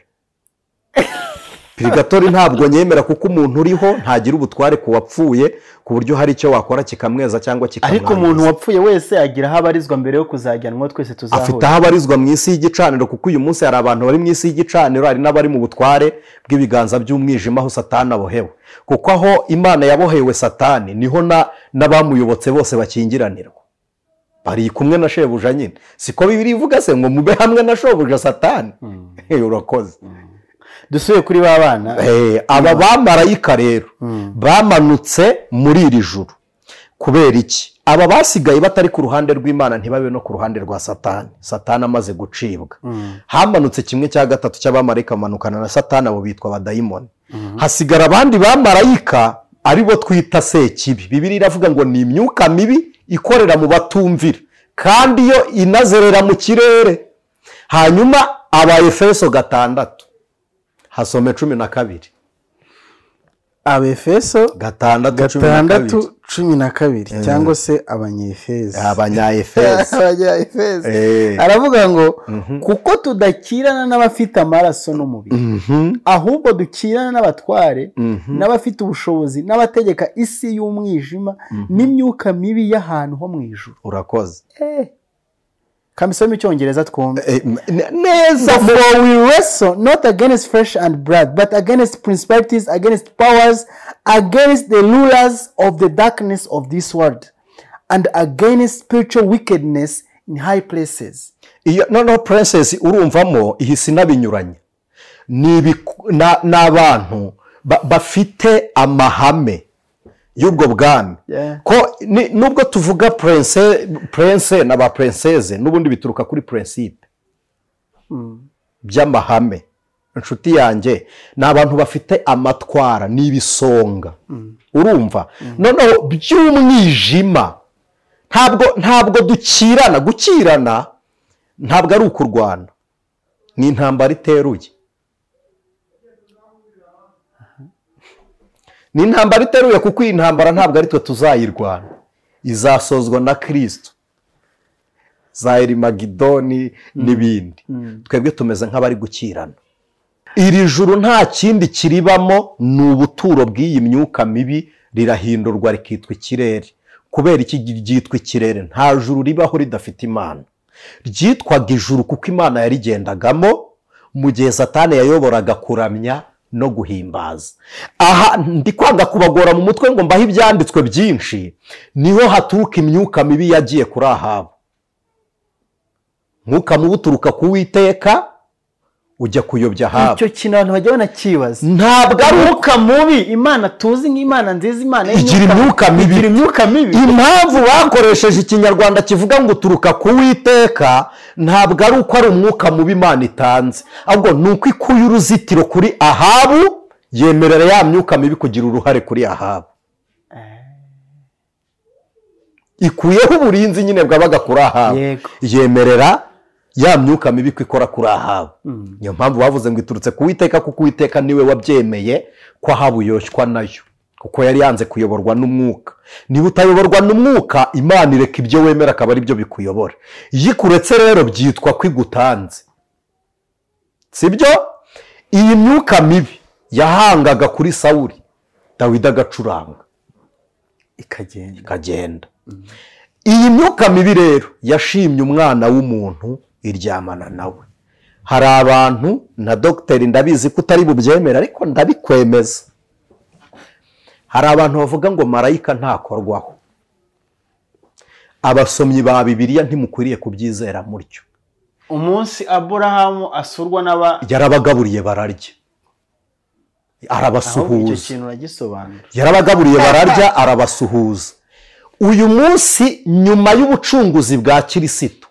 Purgatoire ntabwo nyemera, kuko umuntu uriho ntagira ubutware ku wapfuye, ku buryo hari icyo wakora kikamweza cyangwa kikamwangiza. Ariko umuntu wapfuye wese agira aho abarizwa mbere yo kuzajyanwa, twese tuzahura. Afite aho abarizwa mu isi y'igicaniro, kuko uyu munsi hari abantu bari mu isi y'igicaniro, hari n'abari mu butware bw'ibiganza by'umwijima aho Satani abohewe. Kuko aho Imana yabohewe Satani niho n'abamuyobotse bose bakingiranirwa. Bari kumwe na shebuja nyine. Siko Bibiliya ivuga se ngo mube hamwe na shobuja Satani? Urakoze. Dusuye kuri ba bana. Aba bamarayika rero bamanutse muri iri juru kubera iki? Aba basigaye batari ku ruhande rw'Imana ntibabe no ku ruhande rwa Satani. Satani amaze gucibwa, hamanutse kimwe cya gatatu cy'abamarayika manukana na Satani, abo bitwa abadayimoni. Hasigara abandi bamarayika aribo twita sekibi. Bibiliya iravuga ngo ni imyuka mibi ikorera mu batumvira, kandi yo inazerera mu kirere. Hanyuma aba Efeso 6 Hasome 12. Abefeso 6:12 cyangwa se Abanyefeso. Abanyefeso. Aravuga ngo kuko tudakirana n'abafite amaraso n'umubiri, ahubwo dukirana n'abatware n'abafite ubushobozi n'abategeka isi y'umwijima n'imyuka mibi y'ahantu ho mu ijuru. Urakoze. Kamisoma icyongereza twumve neza. For we wrestle not against flesh and blood, but against principalities, against powers, against the rulers of the darkness of this world, and against spiritual wickedness in high places. Iyo noneho princess urumvamo ihise inabinyuranye n'abantu bafite amahame y'ubwo bwami. Ko nubwo tuvuga prince na ba princesse, n'ubundi bituruka kuri principe by'amahame. Inshuti yanjye, ni abantu bafite amatwara n'ibisonga. Urumva noneho by'umwijima. Ntabwo dukirana. Gukirana ntabwo ari ukurwana, ni intambara iteruye. Ni intambara iteruye, kuko iyi ntambara ntabwo ari twe tuzayirwana, izasozwa na Kristo, za Erimagidoni n'ibindi. Twebwe tumeze nk'abari gukirana. Iri juru nta kindi kiribamo, ni ubuturo bw'iyi myuka mibi, rirahindurwa rikitwa ikirere. Kubera iki ryitwa ikirere? Nta juru ribaho ridafite Imana. Ryitwaga ijuru kuko Imana yarigendagamo mu gihe Satani yayoboraga kuramya no guhimbaza. Aha ndi kwanga kubagora mu mutwe ngo mbahe ibyanditswe byinshi. Niho haturuka imyuka mibi yagiye kuri Ahabu. Mwuka mubi uturuka ku Uwiteka ujya kuyobya Ahabu. Icyo kintu abantu bajya banakibaza. Ntabwo ari umwuka mubi. Imana tuzi nk'Imana nziza, Imana igira imyuka mibi. Igira imyuka mibi. Impamvu bakoresheje ikinyarwanda kivuga ngo uturuka ku Uwiteka, ntabwo ari uko ari umwuka mubi Imana itanze, ahubwo ni uko ikuye uruzitiro kuri Ahabu, yemerera ya myuka mibi kugira uruhare kuri Ahabu. Ikuyeho uburinzi nyine bwabaga kuri Ahabu, yemerera ya myuka mibi ko ikora kuri Ahabu. Niyo mpamvu bavuze ngo iturutse ku Uwiteka, kuko Uwiteka niwe wabyemeye ko Ahabu yoshywa nayo, kuko yari yanze kuyoborwa n'umwuka. Niba utayoborwa n'umwuka, Imana ireka ibyo wemera akaba ari byo bikuyobora. Iyo ikuretse rero byitwa ko igutanze, sibyo? Iyi myuka mibi yahangaga kuri Sawuli, Dawidi agacuranga ikagenda. Iyi myuka mibi rero yashimye umwana w'umuntu iryamana nawe. Hari abantu na dogiteri ndabizi ko utari bubyemera, ariko ndabikwemeza. Hari abantu bavuga ngo marayika ntakorwaho. Abasomyi ba Bibiliya ntimukwiriye kubyizera mutyo. Umunsi Aburahamu asurwa n'aba yarabagaburiye bararya, arabasuhuza. Icyo kintu uragisobanura. Yarabagaburiye bararya, arabasuhuza. Uyu munsi nyuma y'ubucunguzi bwa Kirisitu,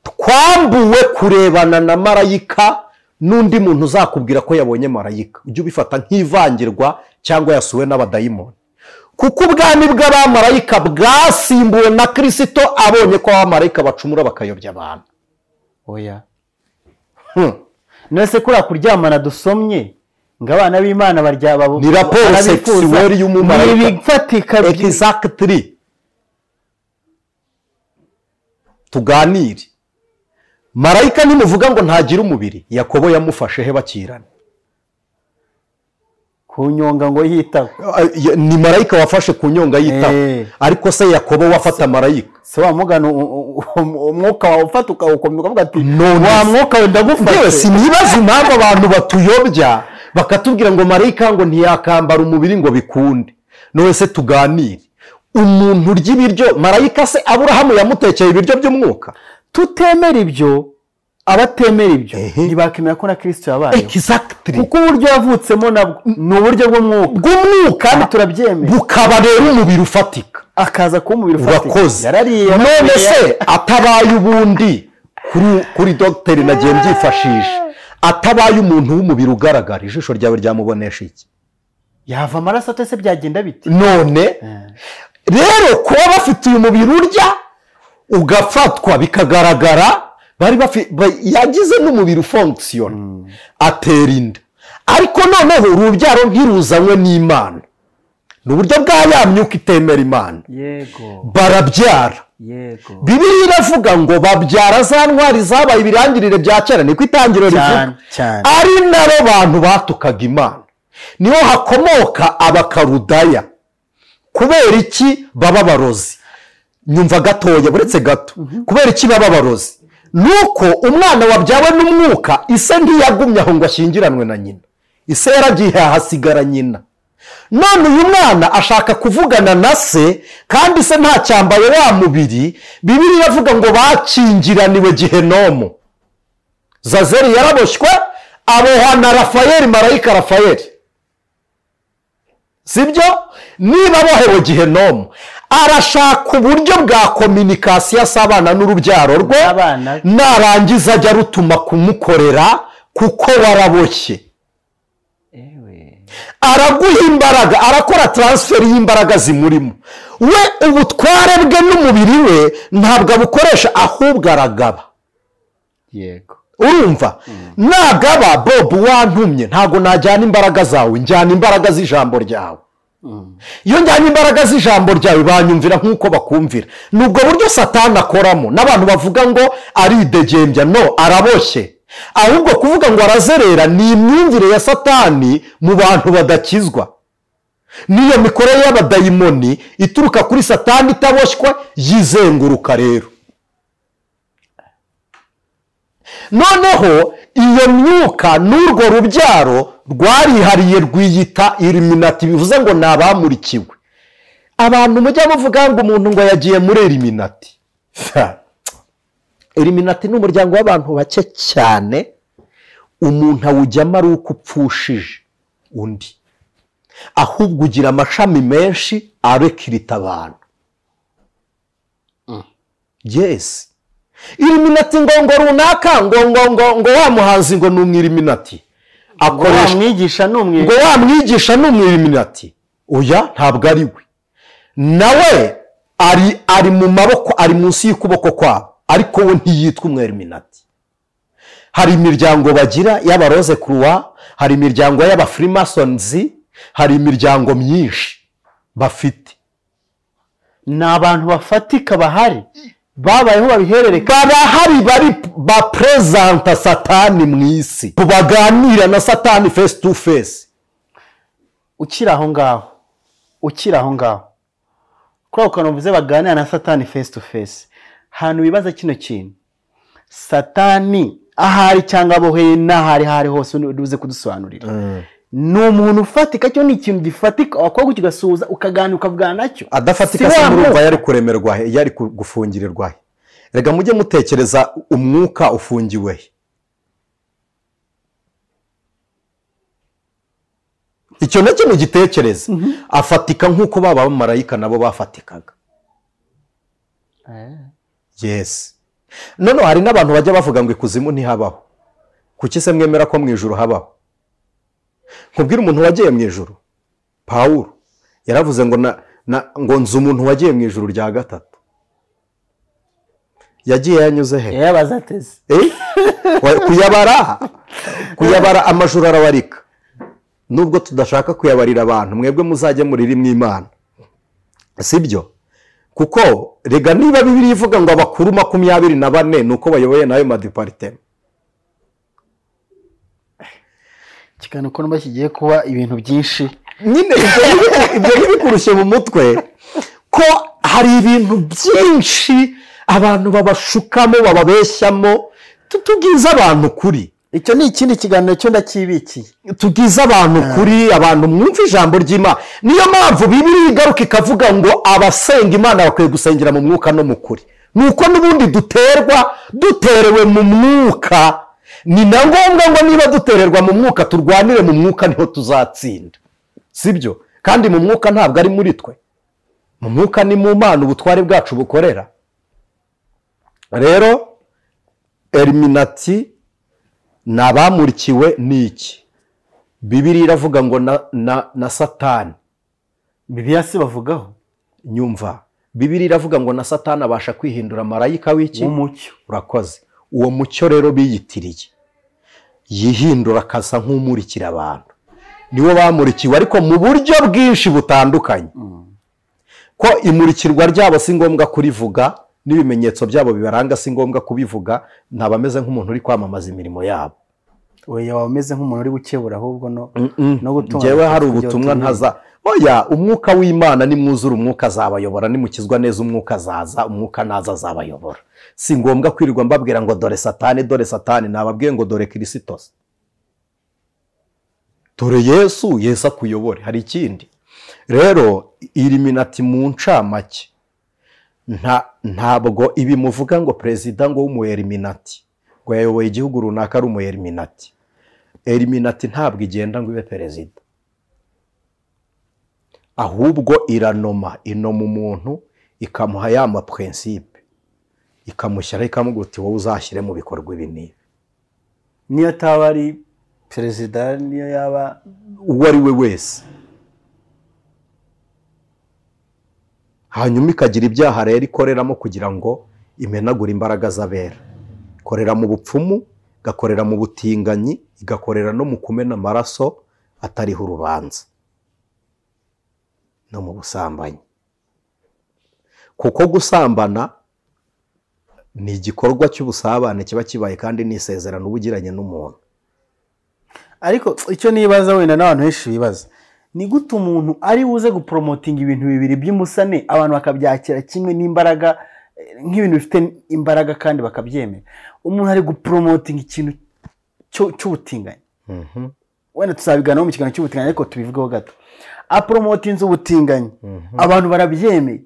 twambuwe kurebana na marayika n'undi muntu uzakubwira ko yabonye marayika. Ujye ubifata nk'ivangirwa cyangwa yasuwe n'abadayimoni, kuko ubwami bw'abamarayika bwasimbuwe na Kirisito abonye ko abamarayika bacumura bakayobya abantu. Oya. Nese kuri kuryamana dusomye ngo abana b'Imana barya babo, ni raporo sexuelle y'umumarayika. Ibifatika exactly. Tuganire. Marayika ntimuvuga ngo ntagira umubiri. Yakobo yamufashe he bakirana? Ku nyonga ngo yitaho. Ni marayika wafashe ku nyonga yitaho. Ariko se Yakobo wafata marayika? Se wa mugano umwuka wawe ufata ukawukomeza ukavuga ati wa mwuka we ndagufashe. Sinibaza impamvu abantu batuyobya bakatubwira ngo marayika ngo ntiyakambara umubiri ngo bikunde. None se tuganire. Umuntu urya ibiryo, marayika se Aburahamu yamutekeye ibiryo by'umwuka? Tutemera ibyo, abatemera ibyo ntibakemera ko na Kristo yabayeho. Exactly. Kuko uburyo yavutsemo nabwo ni uburyo bw'umwuka, kandi turabyemera, bukaba rero umubiri ufatika, akaza kuba umubiri ufatika. Yarariye. None se atabaye ubundi kuri dogiteri nagiye mbyifashisha, atabaye umuntu w'umubiri ugaragara, ijisho ryawe ryamubonesha iki? Yava amaraso atese byagenda bite? None rero kuba bafite uyu mubiri urya ugafatwa bikagaragara, bari yagize n'umubiri ufonctiona, atera inda, Ariko noneho urubyaro ntiruzanywe n'Imana, ni uburyo bwa ya myuka itemera Imana. Yego. Barabyara. Yego. Bibiliya iravuga ngo babyara za ntwari zabaye ibirangirire bya kera, niko itangiriro rivuga, ari nabo bantu batukaga Imana. Niho hakomoka Abakarudaya. Kubera iki baba barozi? Nyumva gatoya, buretse gato. Kubera iki baba barozi? Nuko umwana wabyawe n'umwuka, ise ntiyagumye aho ngo ashyingiranwe na nyina, ise yaragiye hasigara nyina. None uyu mwana ashaka kuvugana na se, kandi se ntacyambaye wa mubiri. Bibiliya iravuga ngo bakingiraniwe Gehinomu. Zazeri yaraboshywe, abohwa na Rafayeli, marayika Rafayeli, sibyo? Niba abohewe Gehinomu, arashaka uburyo bwa kominikasiyo asabana n'urubyaro rwe, narangiza ajya rutuma kumukorera kuko waraboshye. Araguha imbaraga, arakora transfer y'imbaraga zimurimo. We ubutware bwe n'umubiri we ntabwo abukoresha, ahubwo aragaba. Yego. Urumva? Nagaba, Bob wantumye, ntabwo najyana imbaraga zawe, njyana imbaraga z'ijambo ryawe. Iyo njyana imbaraga z'ijambo ryawe banyumvira nk'uko bakumvira. Nubwo buryo Satani akoramo, n'abantu bavuga ngo aridegembya, no, araboshye. Ahubwo kuvuga ngo arazerera ni imyumvire ya Satani mu bantu badakizwa. Niyo mikorere y'abadayimoni ituruka kuri Satani itaboshywe, yizenguruka rero. Noneho iyo myuka n'urwo rubyaro rwarihariye rwiyita Illuminati, bivuze ngo ni abamurikiwe. Abantu mujya muvuga ngo umuntu ngo yagiye muri Illuminati. Illuminati ni umuryango w'abantu bake cyane, umuntu awujyamo ari uko upfushije undi, ahubwo ugira amashami menshi arekirita abantu. Yes. Illuminati ngo ngo runaka ngo ngo ngo ngo wa muhanzi ngo ni umwilluminati, akoresha mwigisha n'umwe, ngo wa mwigisha ni umwilluminati. Oya, ntabwo ari we. Nawe ari mu maboko, ari munsi y'ukuboko kwabo, ariko we ntiyitwa umwilluminati. Hari imiryango bagira y'abaroze croix, hari imiryango y'abafreemasons, hari imiryango myinshi bafite. Ni abantu bafatika bahari, babayeho babiherereka, barahari, bari bapresenta Satani mu isi, baganira na Satani face to face. Ukiri aho ngaho, ukiri aho ngaho, kuri ako kantu mvuze baganira na Satani face to face, hantu bibaza kino kintu, Satani ahari cyangwa aboheye n'ahari hari hose uze kudusobanurira. Ni umuntu ufatika, cyo ni ikintu gifatika wakora kigasuhuza ukaganira ukavugana nacyo. Adafatika se murumva yari kuremerwa he, yari gufungirirwa he? Rega mujye mutekereza umwuka ufungiwe he. Icyo nacyo mugitekereze. Afatika nk'uko baba abamarayika nabo bafatikaga. Yes. None hari n'abantu bajya bavuga ngo ikuzimu ntihabaho. Kuki se mwemera ko mu ijuru habaho? Nkubwira umuntu wagiye mu ijuru, Pawulo yaravuze ngo ngo nzi umuntu wagiye mu ijuru rya gatatu. Yagiye yanyuze he? Yabaza ateze. Kuyabara amajuru arabarika. Nubwo tudashaka kuyabarira abantu, mwebwe muzajye muri rimwe Imana, sibyo? Kuko rega niba Bibiliya ivuga ngo abakuru 24 nuko bayoboye nayo madipartema. Kikano ko numva kigiye kuba ibintu byinshi nyine, ibyo ntibikurushye mu mutwe, ko hari ibintu byinshi abantu babashukamo, bababeshyamo. Tubwize abantu kuri. Icyo ni ikindi kiganiro cyo ndakibikiye. Tubwize abantu kuri, abantu mwumva ijambo ry'Imana. Niyo mpamvu Bibiliya igaruka ikavuga ngo abasenga Imana bakwiye gusengera mu mwuka no mu kuri. Nuko n'ubundi duterwa, duterewe mu mwuka. Ni na ngombwa ngo niba dutererwa mu mwuka turwanire mu mwuka, niho tuzatsinda, sibyo? Kandi mu mwuka ntabwo ari muri twe, mu mwuka ni mu Mana ubutware bwacu bukorera. Rero Illuminati ni abamurikiwe n'iki? Bibiliya iravuga ngo na Satani. Bibiliya si bavugaho? Nyumva, Bibiliya iravuga ngo na Satani abasha kwihindura marayika w'iki? W'umucyo. Urakoze. Uwo mucyo rero biyitiriye. Yihindura akasa nk'umurikira abantu. Niwo bamurikiwe ariko mu buryo bwinshi butandukanye. Ko imurikirwa ryabo si ngombwa kurivuga, n'ibimenyetso byabo bibaranga si ngombwa kubivuga, ntabameze nk'umuntu uri kwamamaza imirimo yabo. Oya, wameze nk'umuntu uri gukebura ahubwo no gutunga. Njyewe hari ubutumwa ntaza. Oya, umwuka w'Imana nimwuzura umwuka azabayobora, nimukizwa neza umwuka azaza, umwuka naza azabayobora. Si ngombwa kwirirwa mbabwira ngo dore Satani, dore Satani, nababwiye ngo dore Kristo. Dore Yesu, Yesu akuyobore. Hari ikindi rero, Illuminati mu ncamake ntabwo ibi muvuga ngo perezida ngo w'umu-Illuminati ngo yayoboye igihugu runaka ari umu-Illuminati. Illuminati ntabwo igenda ngo ibe perezida, ahubwo iranoma, inoma umuntu ikamuha ya ma principe, ikamushyira ikamubwira iti wowe uzashyire mu bikorwa ibi n'ibi. Niyo ataba ari perezida, niyo yaba uwo ari we wese. Hanyuma ikagira ibyaha rero ikoreramo kugira ngo imenagure imbaraga z'abera. Ikorera mu bupfumu, igakorera mu butinganyi, igakorera no mu kumena amaraso atariho urubanza, no mu busambanyi. Kuko gusambana ni igikorwa cy'ubusabane kiba kibaye, kandi ni isezerano uba ugiranye n'umuntu. Ariko icyo nibaza wenda n'abantu benshi bibaza, ni gute umuntu ari buze gupromotinga ibintu bibiri by'umusane abantu bakabyakira kimwe n'imbaraga, nk'ibintu bifite imbaraga kandi bakabyemera? Umuntu ari gupromotinga ikintu cy'ubutinganyi. Wenda tuzabiganiraho mu kiganiro cy'ubutinganyi, ariko tubivugeho gato. Apromotinze ubutinganyi, abantu barabyemeye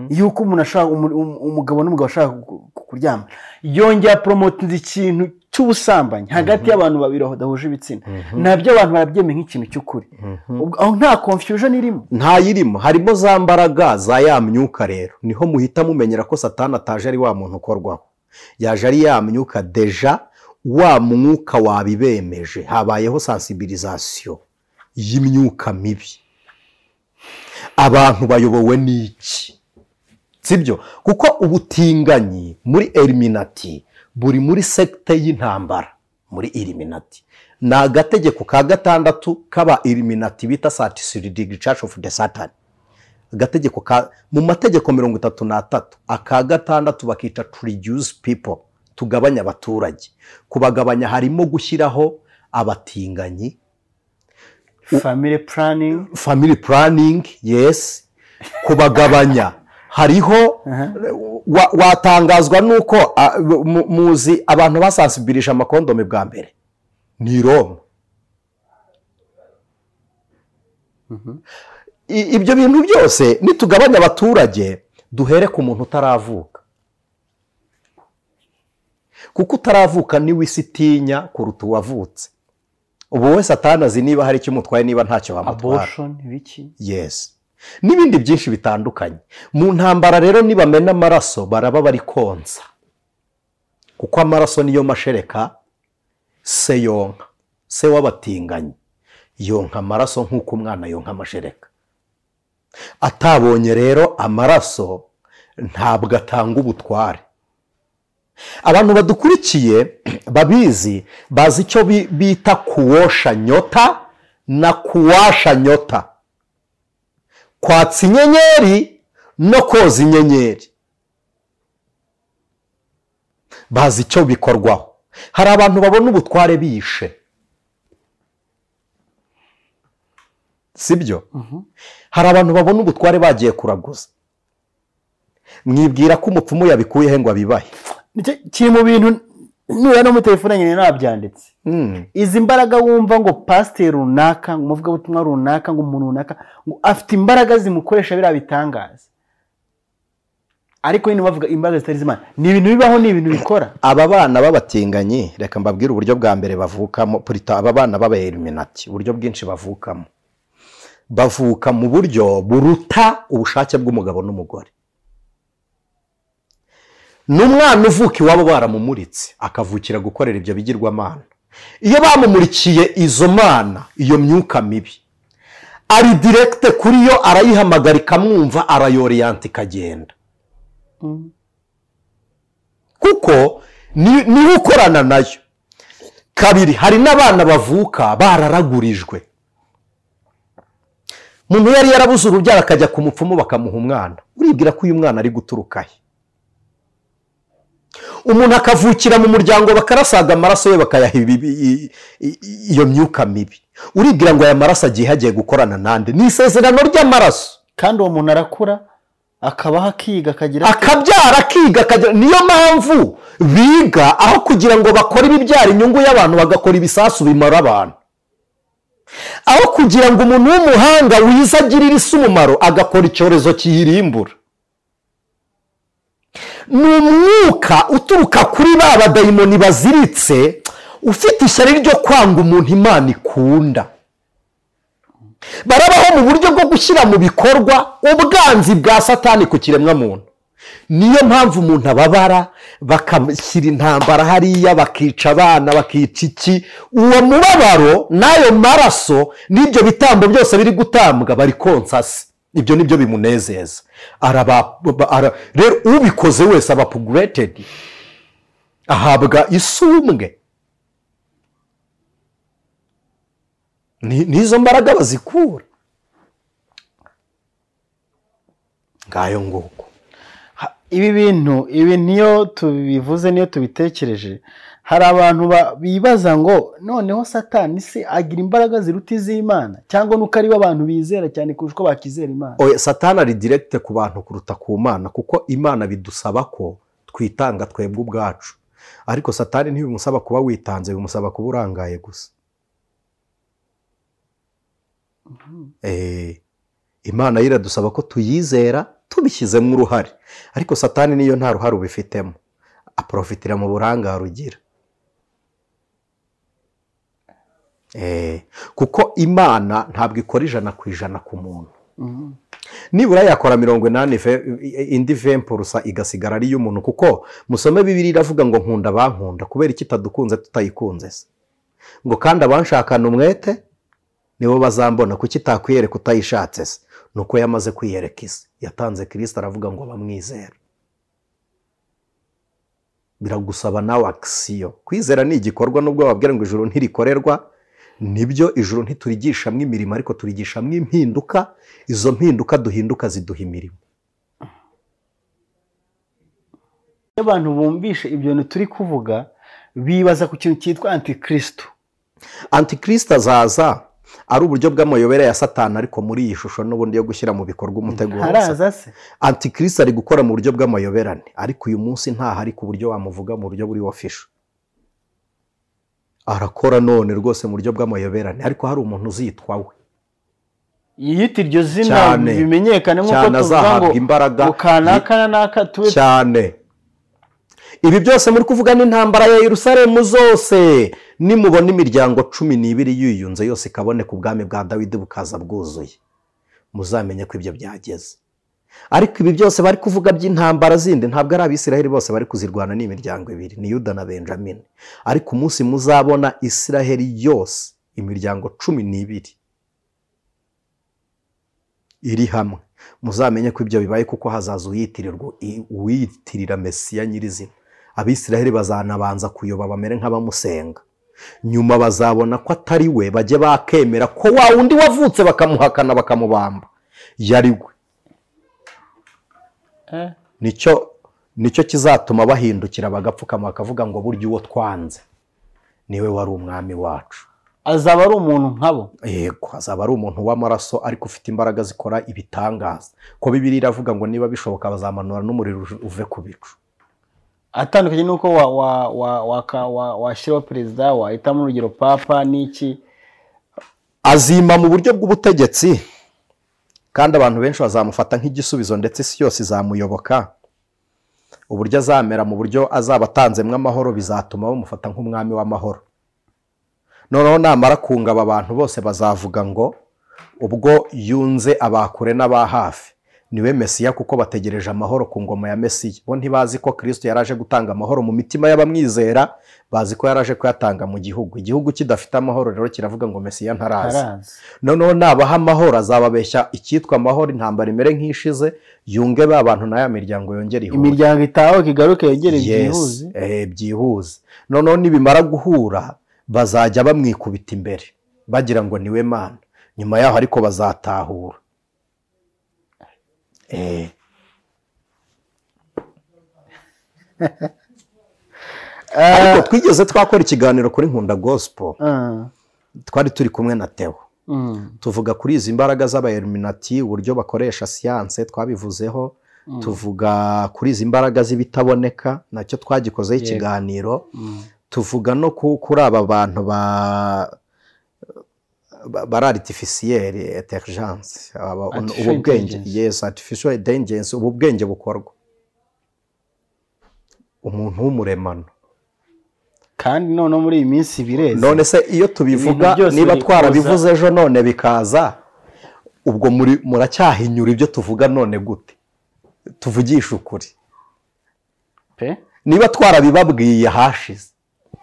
yuko umuntu ashaka, umugabo n'umugabo ashaka kuryama. Yongera apromotinze ikintu cy'ubusambanyi hagati y'abantu babiri badahuje ibitsina, nabyo abantu barabyemeye nk'ikintu cy'ukuri. Aho nta confusion irimo, ntayirimo. Harimo za mbaraga za ya myuka. Rero niho muhita mumenyera ko Satani ataje ari wa muntu ukorwaho, yaje ari ya myuka deja, wa mwuka wabibemeje. Habayeho sensibilisation y'imyuka mibi. Abantu bayobowe n'iki? Sibyo? Kuko ubutinganyi muri Illuminati buri muri sekte y'intambara. Muri Illuminati ni agategeko ka gatandatu k'aba Illuminati bita Satisfying Church of the Satan. Agategeko ka mu mategeko 33, aka gatandatu bakita to reduce people, tugabanya abaturage. Kubagabanya harimo gushyiraho abatinganyi, family planning, family planning, yes. Kubagabanya hariho watangazwa nuko muzi abantu basansibirisha amakondome bwa mbere ni Roma. Ibyo bintu byose nitugabanya abaturage, duhere ku muntu utaravuka, kuko utaravuka niwe isi itinya kuruta uwavutse. Ubu wese atanazi niba hari icyo umutwaye, niba ntacyo bamutwara. Abortion biki? Yes. N'ibindi byinshi bitandukanye. Mu ntambara rero nibamena amaraso baraba bari konsa, kuko amaraso niyo mashereka se yonka, se w'abatinganyi yonka amaraso nk'uko umwana yonka amashereka. Atabonye rero amaraso ntabwo atanga ubutware. Abantu badukurikiye babizi, bazi icyo bita kuwosha nyota na kuwasha nyota, kwatsa inyenyeri no koza inyenyeri. Bazi icyo bikorwaho. Hari abantu babona ubutware bishe, sibyo? Hari abantu babona ubutware bagiye kuraguza. Mwibwira ko umupfumu yabikuye he ngo abibahe? Kiri mu bintu nura no mu telefone nyine nabyanditse. Izi mbaraga wumva ngo pasteur runaka, ngo umuvugabutumwa runaka, ngo umuntu runaka ngo afite imbaraga zimukoresha biriya bitangaza, ariko nyine bavuga imbaraga zitari z'Imana. Ni ibintu bibaho, ni ibintu bikora. Aba bana b'abatinganyi, reka mbabwire uburyo bwa mbere bavukamo. Purita aba bana b'aba Illuminati, uburyo bwinshi bavukamo, bavuka mu buryo buruta ubushake bw'umugabo n'umugore. N'umwana uvuka iwabo baramumuritse akavukira gukorera ibyo bigirwamana. Iyo bamumurikiye izo mana, iyo myuka mibi ari direct kuri yo, arayihamagara ikamwumva, arayoriyanta ikagenda. Kuko niwe ukorana nayo. Kabiri, hari n'abana bavuka bararagurijwe. Umuntu yari yarabuze urubyaro akajya ku mupfumu bakamuha umwana, uribwira ko uyu mwana ari guturuka he? Umuntu akavukira mu muryango bakarasaga amaraso ye bakayaha iyo myuka mibi, uribwira ngo aya maraso agiye hagiye gukorana nande? Ni isezerano ry'amaraso. Kandi uwo muntu arakura akabaho akiga akagira akabyara akiga akagira. Niyo mpamvu biga aho kugira ngo bakore ibibyara inyungu y'abantu bagakora ibisasu bimara abantu. Aho kugira ngo umuntu w'umuhanga wiza agirire isi umumaro agakora icyorezo kiyirimbura. Ni umwuka uturuka kuri ba badayimoni baziritse, ufite ishyari ryo kwanga umuntu Imana ikunda. Barabaho mu buryo bwo gushyira mu bikorwa ubwanzi bwa Satani ku kiremwamuntu. Niyo mpamvu umuntu ababara, bakashyira intambara hariya, bakica abana, bakica iki. Uwo mubabaro n'ayo maraso n'ibyo bitambo byose biri gutambwa bari konsa se, ibyo nibyo bimunezeza. Rero ubikoze wese aba upgraded, ahabwa isumbwe. Nizo mbaraga bazikura ngayo nguko. Ibi bintu, ibi niyo tubivuze niyo tubitekereje, hari abantu bibaza ngo noneho Satani se agira imbaraga ziruta iz'Imana, cyangwa nuko ari abantu bizera cyane kurusha uko bakizera Imana? Oya, Satani ari direct ku bantu kuruta ku Mana, kuko Imana bidusaba ko twitanga twebwe ubwacu. Ariko Satani ntibimusaba kuba witanze, bimusaba kuba urangaye gusa. Imana iradusaba ko tuyizera tubishyizemo uruhare, ariko Satani niyo nta ruhare ubifitemo, aprofitira mu burangare ugira. Kuko Imana ntabwo ikora 100% ku muntu. Nibura yakora 80, indi 20% igasigara ari iy'umuntu. Kuko musome Bibiliya iravuga ngo nkunda bankunda, kubera iki itadukunze tutayikunze se? Ngo kandi abanshakana umwete nibo bazambona, kuki itakwiyereka utayishatse se? Nuko yamaze kwiyereka isi, yatanze Kristo aravuga ngo bamwizera. Biragusaba nawe action. Kwizera ni igikorwa, nubwo bababwira ngo ijuru ntirikorerwa, nibyo, ijuru ntiturigishamwe imirimo, ariko turigishamwe impinduka. Izo mpinduka duhinduka ziduha imirimo. Iyo abantu bumvishe ibyo bintu turi kuvuga, bibaza ku kintu cyitwa Antikristo. Antikristo azaza ari uburyo bw'amayobera ya Satani, ariko muri iyi shusho n'ubundi yo gushyira mu bikorwa umuteguro. Haraza se Antikristo ari gukora mu buryo bw'amayoberane, ariko uyu munsi ntahari ku buryo wamuvuga mu buryo buri official. Arakora none rwose mu buryo bw'amayoberane, ariko hari umuntu uzitwa we yiyita iryo zina bimenyekane, nk'uko tuvuga ngo imbaraga ukanaka naka tube cyane. Ibi byose muri kuvuga n'intambara ya Yerusalemu zose, nimubona imiryango 12 yiyunze yose ikaboneka ubwami bwa Dawidi bukaza bwuzuye, muzamenye ko ibyo byageze. Ariko ibi byose bari kuvuga by'intambara zindi ntabwo ari Abisiraheli bose bari kuzirwana, ni imiryango ibiri, ni Yuda na Benjamini. Ariko umunsi muzabona Isiraheli yose imiryango 12 iri hamwe, muzamenye ko ibyo bibaye, kuko hazaza uwiyitirira Mesiya nyirizina. Abisiraheli bazanabanza kuyoba bamere nk'abamusenga, nyuma bazabona ko atari we, bajye bakemera ko wa wundi wavutse bakamuhakana bakamubamba yari we. Nicyo kizatuma bahindukira bagapfukama bakavuga ngo burya uwo twanze niwe wari umwami wacu. Azaba ari umuntu nkabo. Yego, azaba ari umuntu w'amaraso, ariko ufite imbaraga zikora ibitangaza. Ko Bibiliya iravuga ngo niba bishoboka bazamanura n'umuriro uve ku bicu. Atandukanye nuko washyiraho perezida, wahitamo urugero papa n'iki. Azima mu buryo bw'ubutegetsi, kandi abantu benshi bazamufata nk'igisubizo, ndetse isi yose izamuyoboka. Uburyo azamera mu buryo azaba atanzemo amahoro bizatuma bamufata nk'umwami w'amahoro. Noneho namara kunga aba bantu bose bazavuga ngo ubwo yunze abakure n'aba hafi niwe Mesiya, kuko bategereje amahoro ku ngoma ya Mesiya. Bo ntibazi ko Kristo yaraje gutanga amahoro mu mitima y'abamwizera, bazi ko yaraje kuyatanga mu gihugu. Igihugu kidafite amahoro rero kiravuga ngo Mesiya ntaraza. Noneho nabaha amahoro azababeshya icyitwa amahoro, intambara imere nk'ishize, yunge ba bantu na ya miryango yongere ihure. Imiryango itaho kigaruke yongere byihuze. Byihuze. Noneho nibimara guhura Bazajya bamwikubita imbere bagira ngo niwe Mana, nyuma yaho ariko bazatahura. Ariko twigeze twakora ikiganiro kuri Nkunda Gospel, twari turi kumwe na Theo, tuvuga kuri izi mbaraga z'abayeluminati, uburyo bakoresha siyanse, twabivuzeho. Tuvuga kuri izi mbaraga z'ibitaboneka, nacyo twagikozeho ikiganiro. Tuvuga no kuri aba bantu bari artificiel intelligence, ubu bwenge, yes, artificial intelligence, ubu bwenge bukorwa umuntu w'umuremano. Kandi none muri iyi minsi bireze. None se iyo tubivuga, niba twarabivuze ejo none bikaza, ubwo muracyahinyura ibyo tuvuga none gute? Tuvugisha ukuri pe. Niba twarabibabwiye hashize,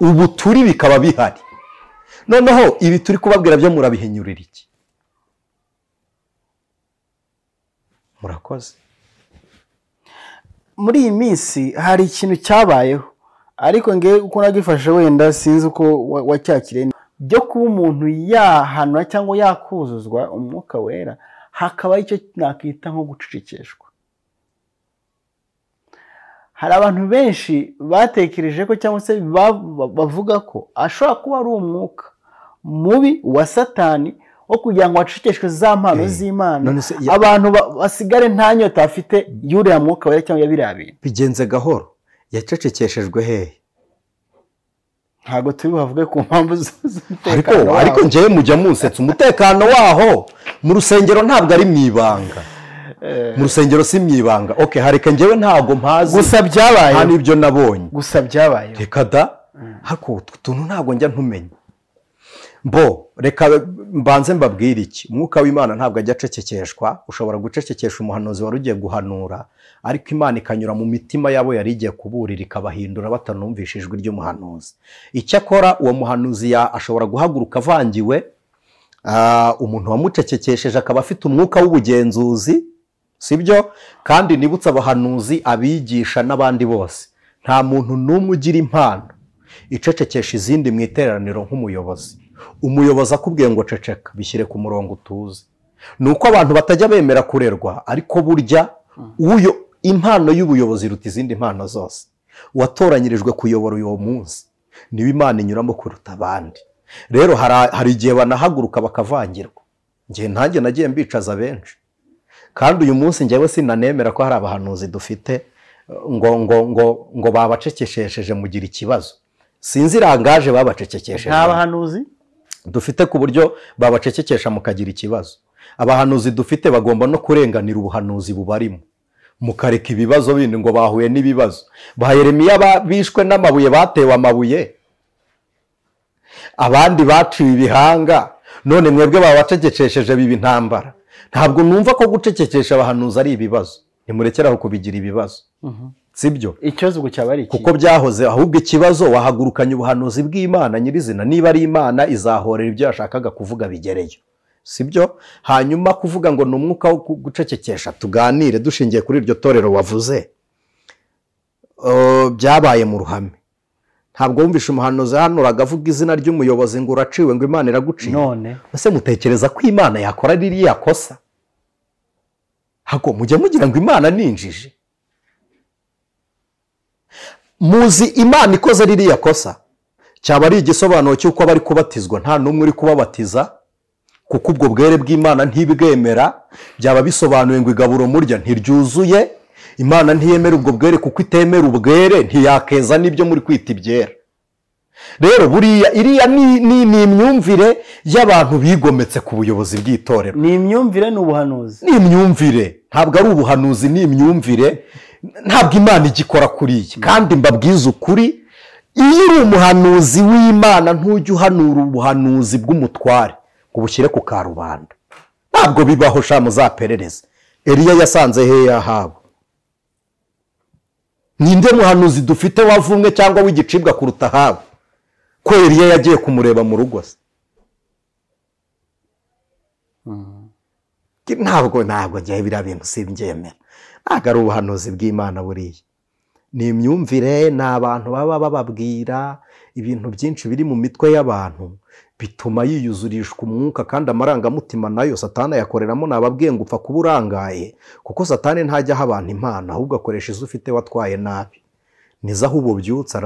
ubu turi bikaba bihari, noneho ibi turi kubabwira byo murabihinyurira iki? Murakoze. Muri iyi minsi hari ikintu cyabayeho, ariko nge uko nagifashe wenda sinzi uko wacyakire, byo kuba umuntu yahanwa cyangwa yakuzuzwa umwuka wera, hakaba icyo nakita nko gucecekeshwa. Hari abantu benshi batekereje ko cyangwa se bavuga ko ashobora kuba ari umwuka mubi wa Satani wo kugira ngo acecekeshwe za mpano z'Imana, abantu basigare nta nyota bafite y'uriya mwuka wera cyangwa biriya bintu. Bigenze gahoro. Yacecekeshejwe hehe? Ntabwo turi buhavuge ku mpamvu z'umutekano. Ariko njyewe mujya munsetsa, umutekano waho mu rusengero ntabwo ari mu ibanga. Mu rusengero si mu ibanga. Okay, hareka njyewe ntabwo mpazi. Gusa byabaye. Nta n'ibyo nabonye. Gusa byabaye. Reka da, hako utuntu ntabwo njya ntumenya. Bo, reka mbanze mbabwire iki. Umwuka w'Imana ntabwo ajya acecekeshwa. Ushobora gucecekesha umuhanuzi wari ugiye guhanura, ariko Imana ikanyura mu mitima yabo yari igiye kuburira, ikabahindura batanumvisha ijwi ry'umuhanuzi. Icyakora uwo muhanuzi ashobora guhaguruka avangiwe, umuntu wamucecekesheje akaba afite umwuka w'ubugenzuzi, sibyo? Kandi nibutse abahanuzi, abigisha n'abandi bose, nta muntu n'umwe ugira impano icecekesha izindi mu iteraniro nk'umuyobozi. Umuyobozi akubwiye ngo ceceka, bishyire ku murongo utuze. Nuko abantu batajya bemera kurerwa, ariko burya uyo impano y'ubuyobozi iruta izindi mpano zose. Watoranyirijwe kuyobora uwo munsi niwe Imana inyuramo kuruta abandi. Rero hari igihe banahaguruka bakavangirwa. Njye ntange nagiye mbicaza benshi, kandi uyu munsi njyewe sinanemera ko hari abahanuzi dufite ngo ngo ngo ngo babacecekesheje mugira ikibazo. Sinzi irangaje babacecekesheje. Nta bahanuzi dufite ku buryo babacecekesha mukagira ikibazo. Abahanuzi dufite bagomba no kurenganira ubuhanuzi bubarimo, mukareka ibibazo bindi ngo bahuye n'ibibazo. Ba Yeremiya bishwe n'amabuye, batewe amabuye, abandi baciwe ibihanga, none mwebwe babacecekesheje biba intambara. Ntabwo numva ko gucecekesha abahanuzi ari ibibazo. Nimurekeraho kubigira ibibazo. Sibyo? Ikibazo ngo cyaba ari iki? Kuko byahoze. Ahubwo ikibazo wahagurukanye ubuhanuzi bw'Imana nyirizina. Niba ari Imana izahorera ibyo yashakaga kuvuga bigereyo, sibyo? Hanyuma kuvuga ngo ni umwuka wo gucecekesha, tuganire dushingiye kuri iryo torero wavuze, byabaye mu ruhame. Ntabwo wumvishe umuhanuzi hano avuga izina ry'umuyobozi ngo uraciwe, ngo Imana iraguciye. None ese mutekereza ko Imana yakora ririya kosa? Hako mujya mugira ngo Imana ninjije? Muzi Imana ikoze ririya kosa cyaba ari igisobanuro cy'uko abari kubatizwa nta n'umwe uri kubabatiza, kuko ubwo bwere bw'Imana ntibwemera. Byaba bisobanuye ngo igaburo murya ntiryuzuye. Imana ntiyemera ubwo bwere kuko itemera ubwere, ntiyakeza n'ibyo muri kwita ibyera. Rero buriya iriya ni imyumvire y'abantu bigometse ku buyobozi bw'itorero. Ni imyumvire, ni ubuhanuzi. Ni imyumvire, ntabwo ari ubuhanuzi, ni imyumvire. Ntabwo Imana igikora kuriya. Kandi mbabwiza ukuri, iyo uri umuhanuzi w'Imana ntujya uhanura ubuhanuzi bw'umutware ngo ubushyire ku karubanda. Ntabwo bibaho, sha muzaperereze. Eliya yasanze he Ahabu? Ninde muhanuzi dufite wavumwe cyangwa w'igicibwa kuruta Ahabu? Ko Eliya yagiye kumureba mu rugo se? Ntabwo ngiye biriya bintu simbyemera. Ntabwo ari ubuhanuzi bw'Imana buriya. Ni imyumvire, ni abantu baba bababwira ibintu byinshi biri mu mitwe y'abantu bituma yiyuzurishwa umwuka, kandi amarangamutima nayo Satani ayakoreramo. Nababwiye ngo upfa kuba urangaye, kuko Satani ntajya aha abantu impano, ahubwo akoresha izo ufite watwaye nabi. Nizo aho ububyutse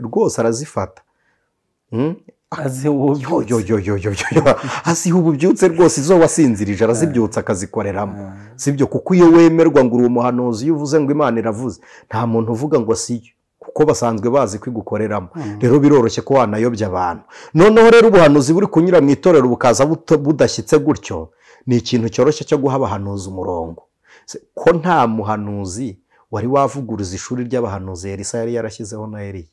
rwose arazifata. Aziha ububyutse rwose, izo wasinzirije arazibyutsa akazikoreramo. Sibyo? Kuko iyo wemerwa ngo uri umuhanuzi, iyo uvuze ngo Imana iravuze, nta muntu uvuga ngo siyo, kuko basanzwe bazi kwigukoreramo. Rero biroroshye ko wanayobya abantu. Noneho rero ubuhanuzi buri kunyura mu itorero bukaza budashyitse gutyo, ni ikintu cyoroshye cyo guha abahanuzi umurongo. Ko nta muhanuzi wari wavuguruza ishuri ry'abahanuzi Elisa yari yarashyizeho na Eliya.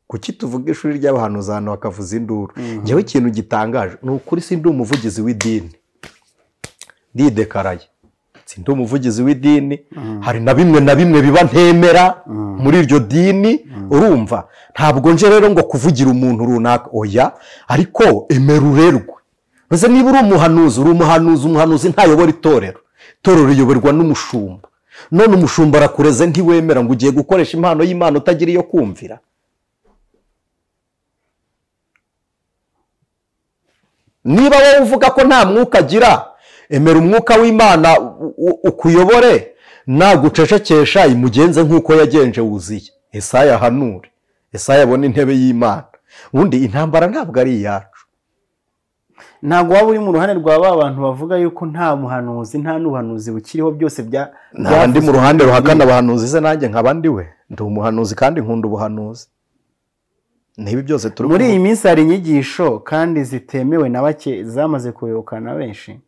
Kuki tuvuga ishuri ry'abahanuzi ahantu bakavuza induru? Njyewe ikintu gitangaje ni ukuri, sindi umuvugizi w'idini, ndidekaraye, sindi umuvugizi w'idini. Hari na bimwe na bimwe biba ntemera muri iryo dini, urumva? Ntabwo nje rero ngo kuvugira umuntu runaka, oya, ariko emera urerwe. Maze niba uri umuhanuzi, uri umuhanuzi. Umuhanuzi ntayobora itorero, itorero riyoborwa n'umushumba. None umushumba arakureze ntiwemera, ngo ugiye gukoresha impano y'Imana utagira iyo kumvira. Niba wowe uvuga ko nta mwuka agira, emera umwuka w'Imana ukuyobore, nagucecekesha imugenze nk'uko yagenje Wuziya. Esaya ahanure, Esaya abone intebe y'Imana. Ubundi intambara ntabwo ari iyacu. Ntabwo waba uri mu ruhande rwa ba bantu bavuga yuko nta muhanuzi, nta n'ubuhanuzi bukiriho, byose bya ndi mu ruhande ruhakana abahanuzi se nanjye nkaba ndi we. Ndi umuhanuzi kandi nkunda ubuhanuzi. Nibi byose turi muri iyi minsi. Hari inyigisho kandi zitemewe na bake zamaze kuyobokana benshi,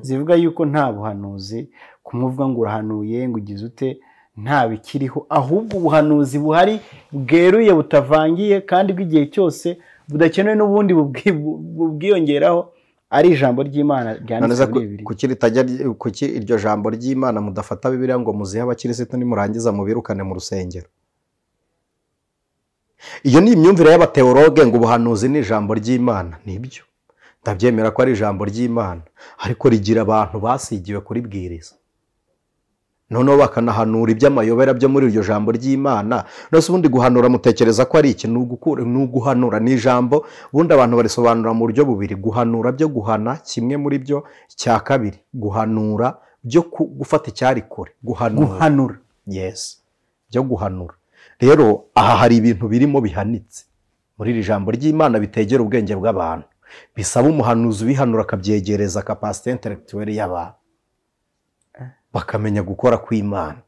zivuga yuko nta buhanuzi, kumuvuga ngo urahanuye ngo ugize ute, nta bikiriho, ahubwo ubuhanuzi buhari bweruye butavangiye kandi bw'igihe cyose budakenewe n'ubundi bubwiyongeraho, ari ijambo ry'Imana ryanditse muri Bibiliya. Kuki ritajya, kuki iryo jambo ry'Imana mudafata Bibiliya ngo muzihe abakirisitu nimurangiza mubirukane mu rusengero? Iyo ni imyumvire y'abateologe ngo ubuhanuzi ni ijambo ry'Imana. Nibyo, ndabyemera ko ari ijambo ry'Imana, ariko rigira abantu basigiwe kuribwiriza, noneho bakanahanura iby'amayobera byo muri iryo jambo ry'Imana. Nose ubundi guhanura mutekereza ko ari iki? Ni uguhanura, ni ijambo. Ubundi abantu barisobanura mu buryo bubiri: guhanura byo guhana, kimwe muri byo; cya kabiri guhanura byo gufata icyari kure, guhanura. Yes, byo guhanura. Rero aha hari ibintu birimo bihanitse muri iri jambo ry'Imana bitegera ubwenge bw'abantu, bisaba umuhanuzi ubihanura akabyegereza capacité intellectuelle y'abantu, bakamenya gukora kw'Imana.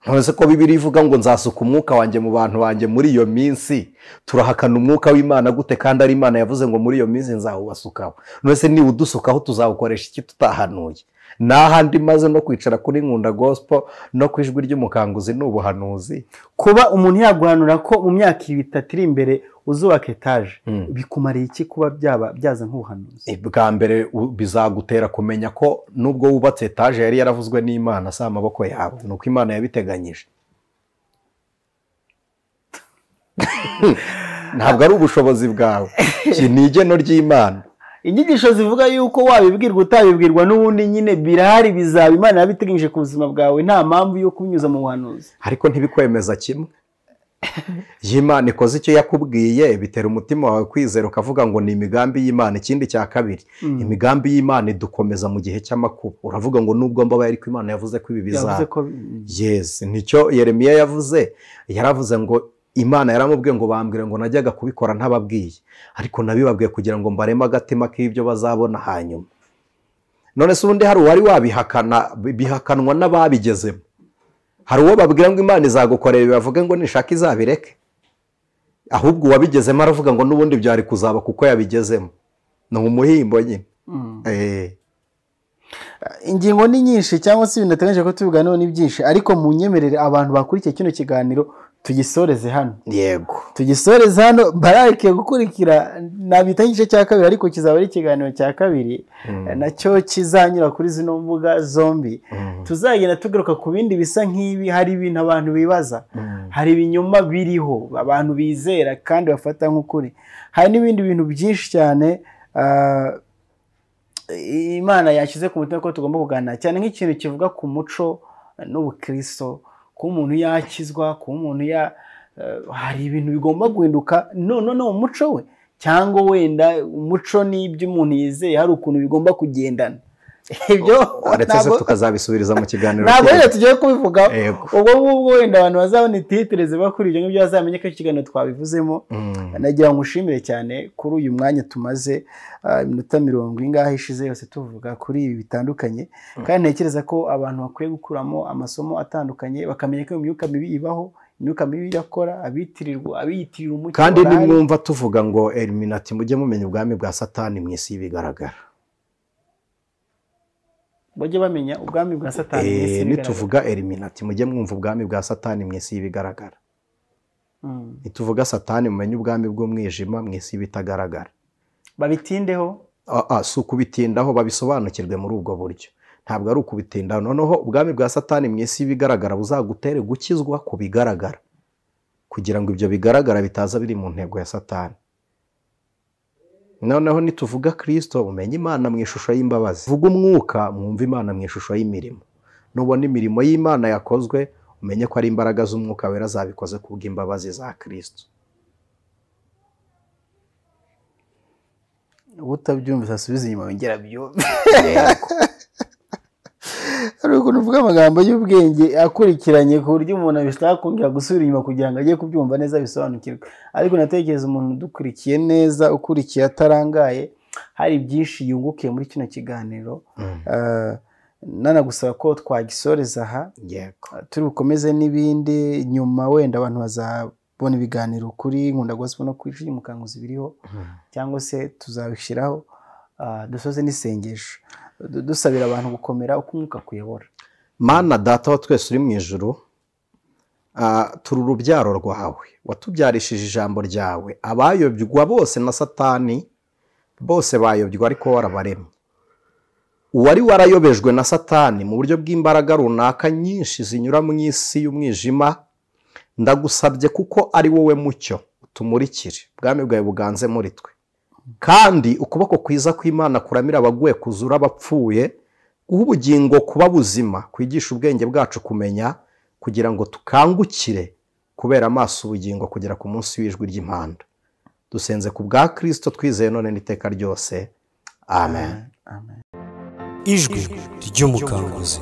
None ko Bibiliya ivuga ngo nzasuka umwuka wanjye mu bantu banjye muri iyo minsi, turahakana umwuka w'Imana gute kandi ari Imana yavuze ngo muri iyo minsi nzawubasukaho? None se niba udusukaho tuzawukoresha iki tutahanuye? N'ahandi maze no kwicara kuri Nkunda Gospel no ku Ijwi ry'Umukanguzi ni ubuhanuzi. Kuba umuntu yaguhanura ko mu myaka 3 iri imbere uzubaka etaje, bikumariye iki kuba byaba byaza nk'ubuhanuzi? Bwa mbere bizagutera kumenya ko nubwo wubatse etaje yari yaravuzwe n'Imana, si amaboko yawe, nuko Imana yabiteganyije. Ntabwo ari ubushobozi bwawe, ni igeno ry'Imana. Inyigisho zivuga yuko wabibwirwa utabibwirwa n'ubundi nyine birahari, bizaba, Imana yabiteganyije ku buzima bwawe, nta mpamvu yo kubinyuza mu buhanuzi. Ariko ntibikwemeza kimwe. Iyo Imana ikoze icyo yakubwiye, bitera umutima wawe kwizera, ukavuga ngo ni imigambi y'Imana. Ikindi cya kabiri, imigambi y'Imana idukomeza mu gihe cy'amakuba. Uravuga ngo nubwo mbabaye ariko Imana yavuze ko ibi bizaba. Yes, nicyo Yeremiya yavuze. Yaravuze ngo Imana yaramubwiye ngo bambwire ngo najyaga kubikora ntababwiye, ariko nabibabwiye kugira ngo mbareme agatima k'ibyo bazabona hanyuma. None se ubundi hari uwari wabihakana, bihakanwa n'ababigezemo? Hari uwo babwira ngo Imana izagukorera bavuge ngo nishaka izabireke? Ahubwo uwabigezemo aravuga ngo n'ubundi byari kuzaba kuko yabigezemo. Ni umuhimbo nyine. Ingingo ni nyinshi cyangwa se ibintu nateganyije ko tubiganiraho ni byinshi, ariko munyemerere abantu bakurikiye kino kiganiro tugisoreze hano. Yego, tugisoreze hano, bararike gukurikira nabita igice cya kabiri, ariko kizaba ari ikiganiro cya kabiri nacyo kizanyura kuri zino mbuga zombi. Tuzagenda tugaruka ku bindi bisa nk'ibi. Hari ibintu abantu bibaza, hari ibinyoma biriho abantu bizera kandi bafata nk'ukuri, hari n'ibindi bintu byinshi cyane Imana yashyize ku mutima ko tugomba kuganira, cyane nk'ikintu kivuga ku muco n'ubukristo, kuba umuntu yakizwa, kuba umuntu hari ibintu bigomba guhinduka none umuco we, cyangwa wenda umuco n'ibyo umuntu yizeye hari ukuntu bigomba kugendana. Ibyo uretse se tukazabisubiriza mu kiganiro, ntabwo wenda tugiye kubivuga ubwo ngubwo, wenda abantu bazabona ititire ziba kuri ibyo ngibyo bazamenye ko ikiganiro twabivuzemo. Nagira ngo ngushimire cyane kuri uyu mwanya tumaze iminota 40 ingahe ishize yose tuvuga kuri ibi bitandukanye, kandi ntekereza ko abantu bakwiye gukuramo amasomo atandukanye, bakamenya ko imyuka mibi ibaho, imyuka mibi irakora, abitirirwa, abiyitirira umucyo. Kandi nimwumva tuvuga ngo Illuminati, mujye mumenya ubwami bwa Satani mu isi bigaragara, bajye bamenya ubwami bwa Satani mu isi. Nituvuga Illuminati mujye mwumva ubwami bwa Satani mu isi bigaragara. Nituvuga Satani mumenye ubwami bw'umwijima mu isi bitagaragara. Babitindeho? Si ukubitindaho, babisobanukirwe muri ubwo buryo, ntabwo ari ukubitindaho. Noneho ubwami bwa Satani mu isi bigaragara buzagutere gukizwa ku bigaragara, kugira ngo ibyo bigaragara bitaza biri mu ntego ya Satani. Noneho nituvuga Kristo umenye Imana mu ishusho y'imbabazi, vuga umwuka mwumve Imana mu ishusho y'imirimo. Nubona imirimo y'Imana yakozwe umenye ko ari imbaraga z'umwuka wera zabikoze kubw'imbabazi za Kristo. Utabyumvise asubize inyuma yongera abyumve. Hari ukuntu uvuga amagambo y'ubwenge akurikiranye ku buryo umuntu abishaka kongera gusubira inyuma kugira ngo ajye kubyumva neza bisobanukirwe. Ariko natekereza umuntu udukurikiye neza, ukurikiye atarangaye, hari byinshi yungukiye muri kino kiganiro. Nanagusaba ko twagisoreza aha, turi bukomeze n'ibindi nyuma, wenda abantu bazabona ibiganiro kuri Nkunda Gospel no ku Ijwi ry'Umukanguzi biriho, cyangwa se tuzabishyiraho. Dusoze n'isengesho dusabira abantu gukomera uko umwuka kuyobora. Mana Data wa twese uri mu ijuru, turi urubyaro rwawe, watubyarishije ijambo ryawe. Abayobywa bose na Satani bose bayobywa, ariko warabaremye. Uwari warayobejwe na Satani mu buryo bw'imbaraga runaka nyinshi zinyura mu isi y'umwijima, ndagusabye kuko ari wowe mucyo utumurikire, ubwami bwawe buganze muri twe. Kandi ukuboko kwiza kw'Imana kuramira abaguye, kuzura abapfuye, guha ubugingo kuba buzima, kwigisha ubwenge bwacu kumenya, kugira ngo tukangukire kubera amaso ubugingo kugera ku munsi w'ijwi ry'impanda. Dusenze ku bwa Kristo twizeye none n'iteka ryose. Amen. Ijwi ry'Umukanguzi.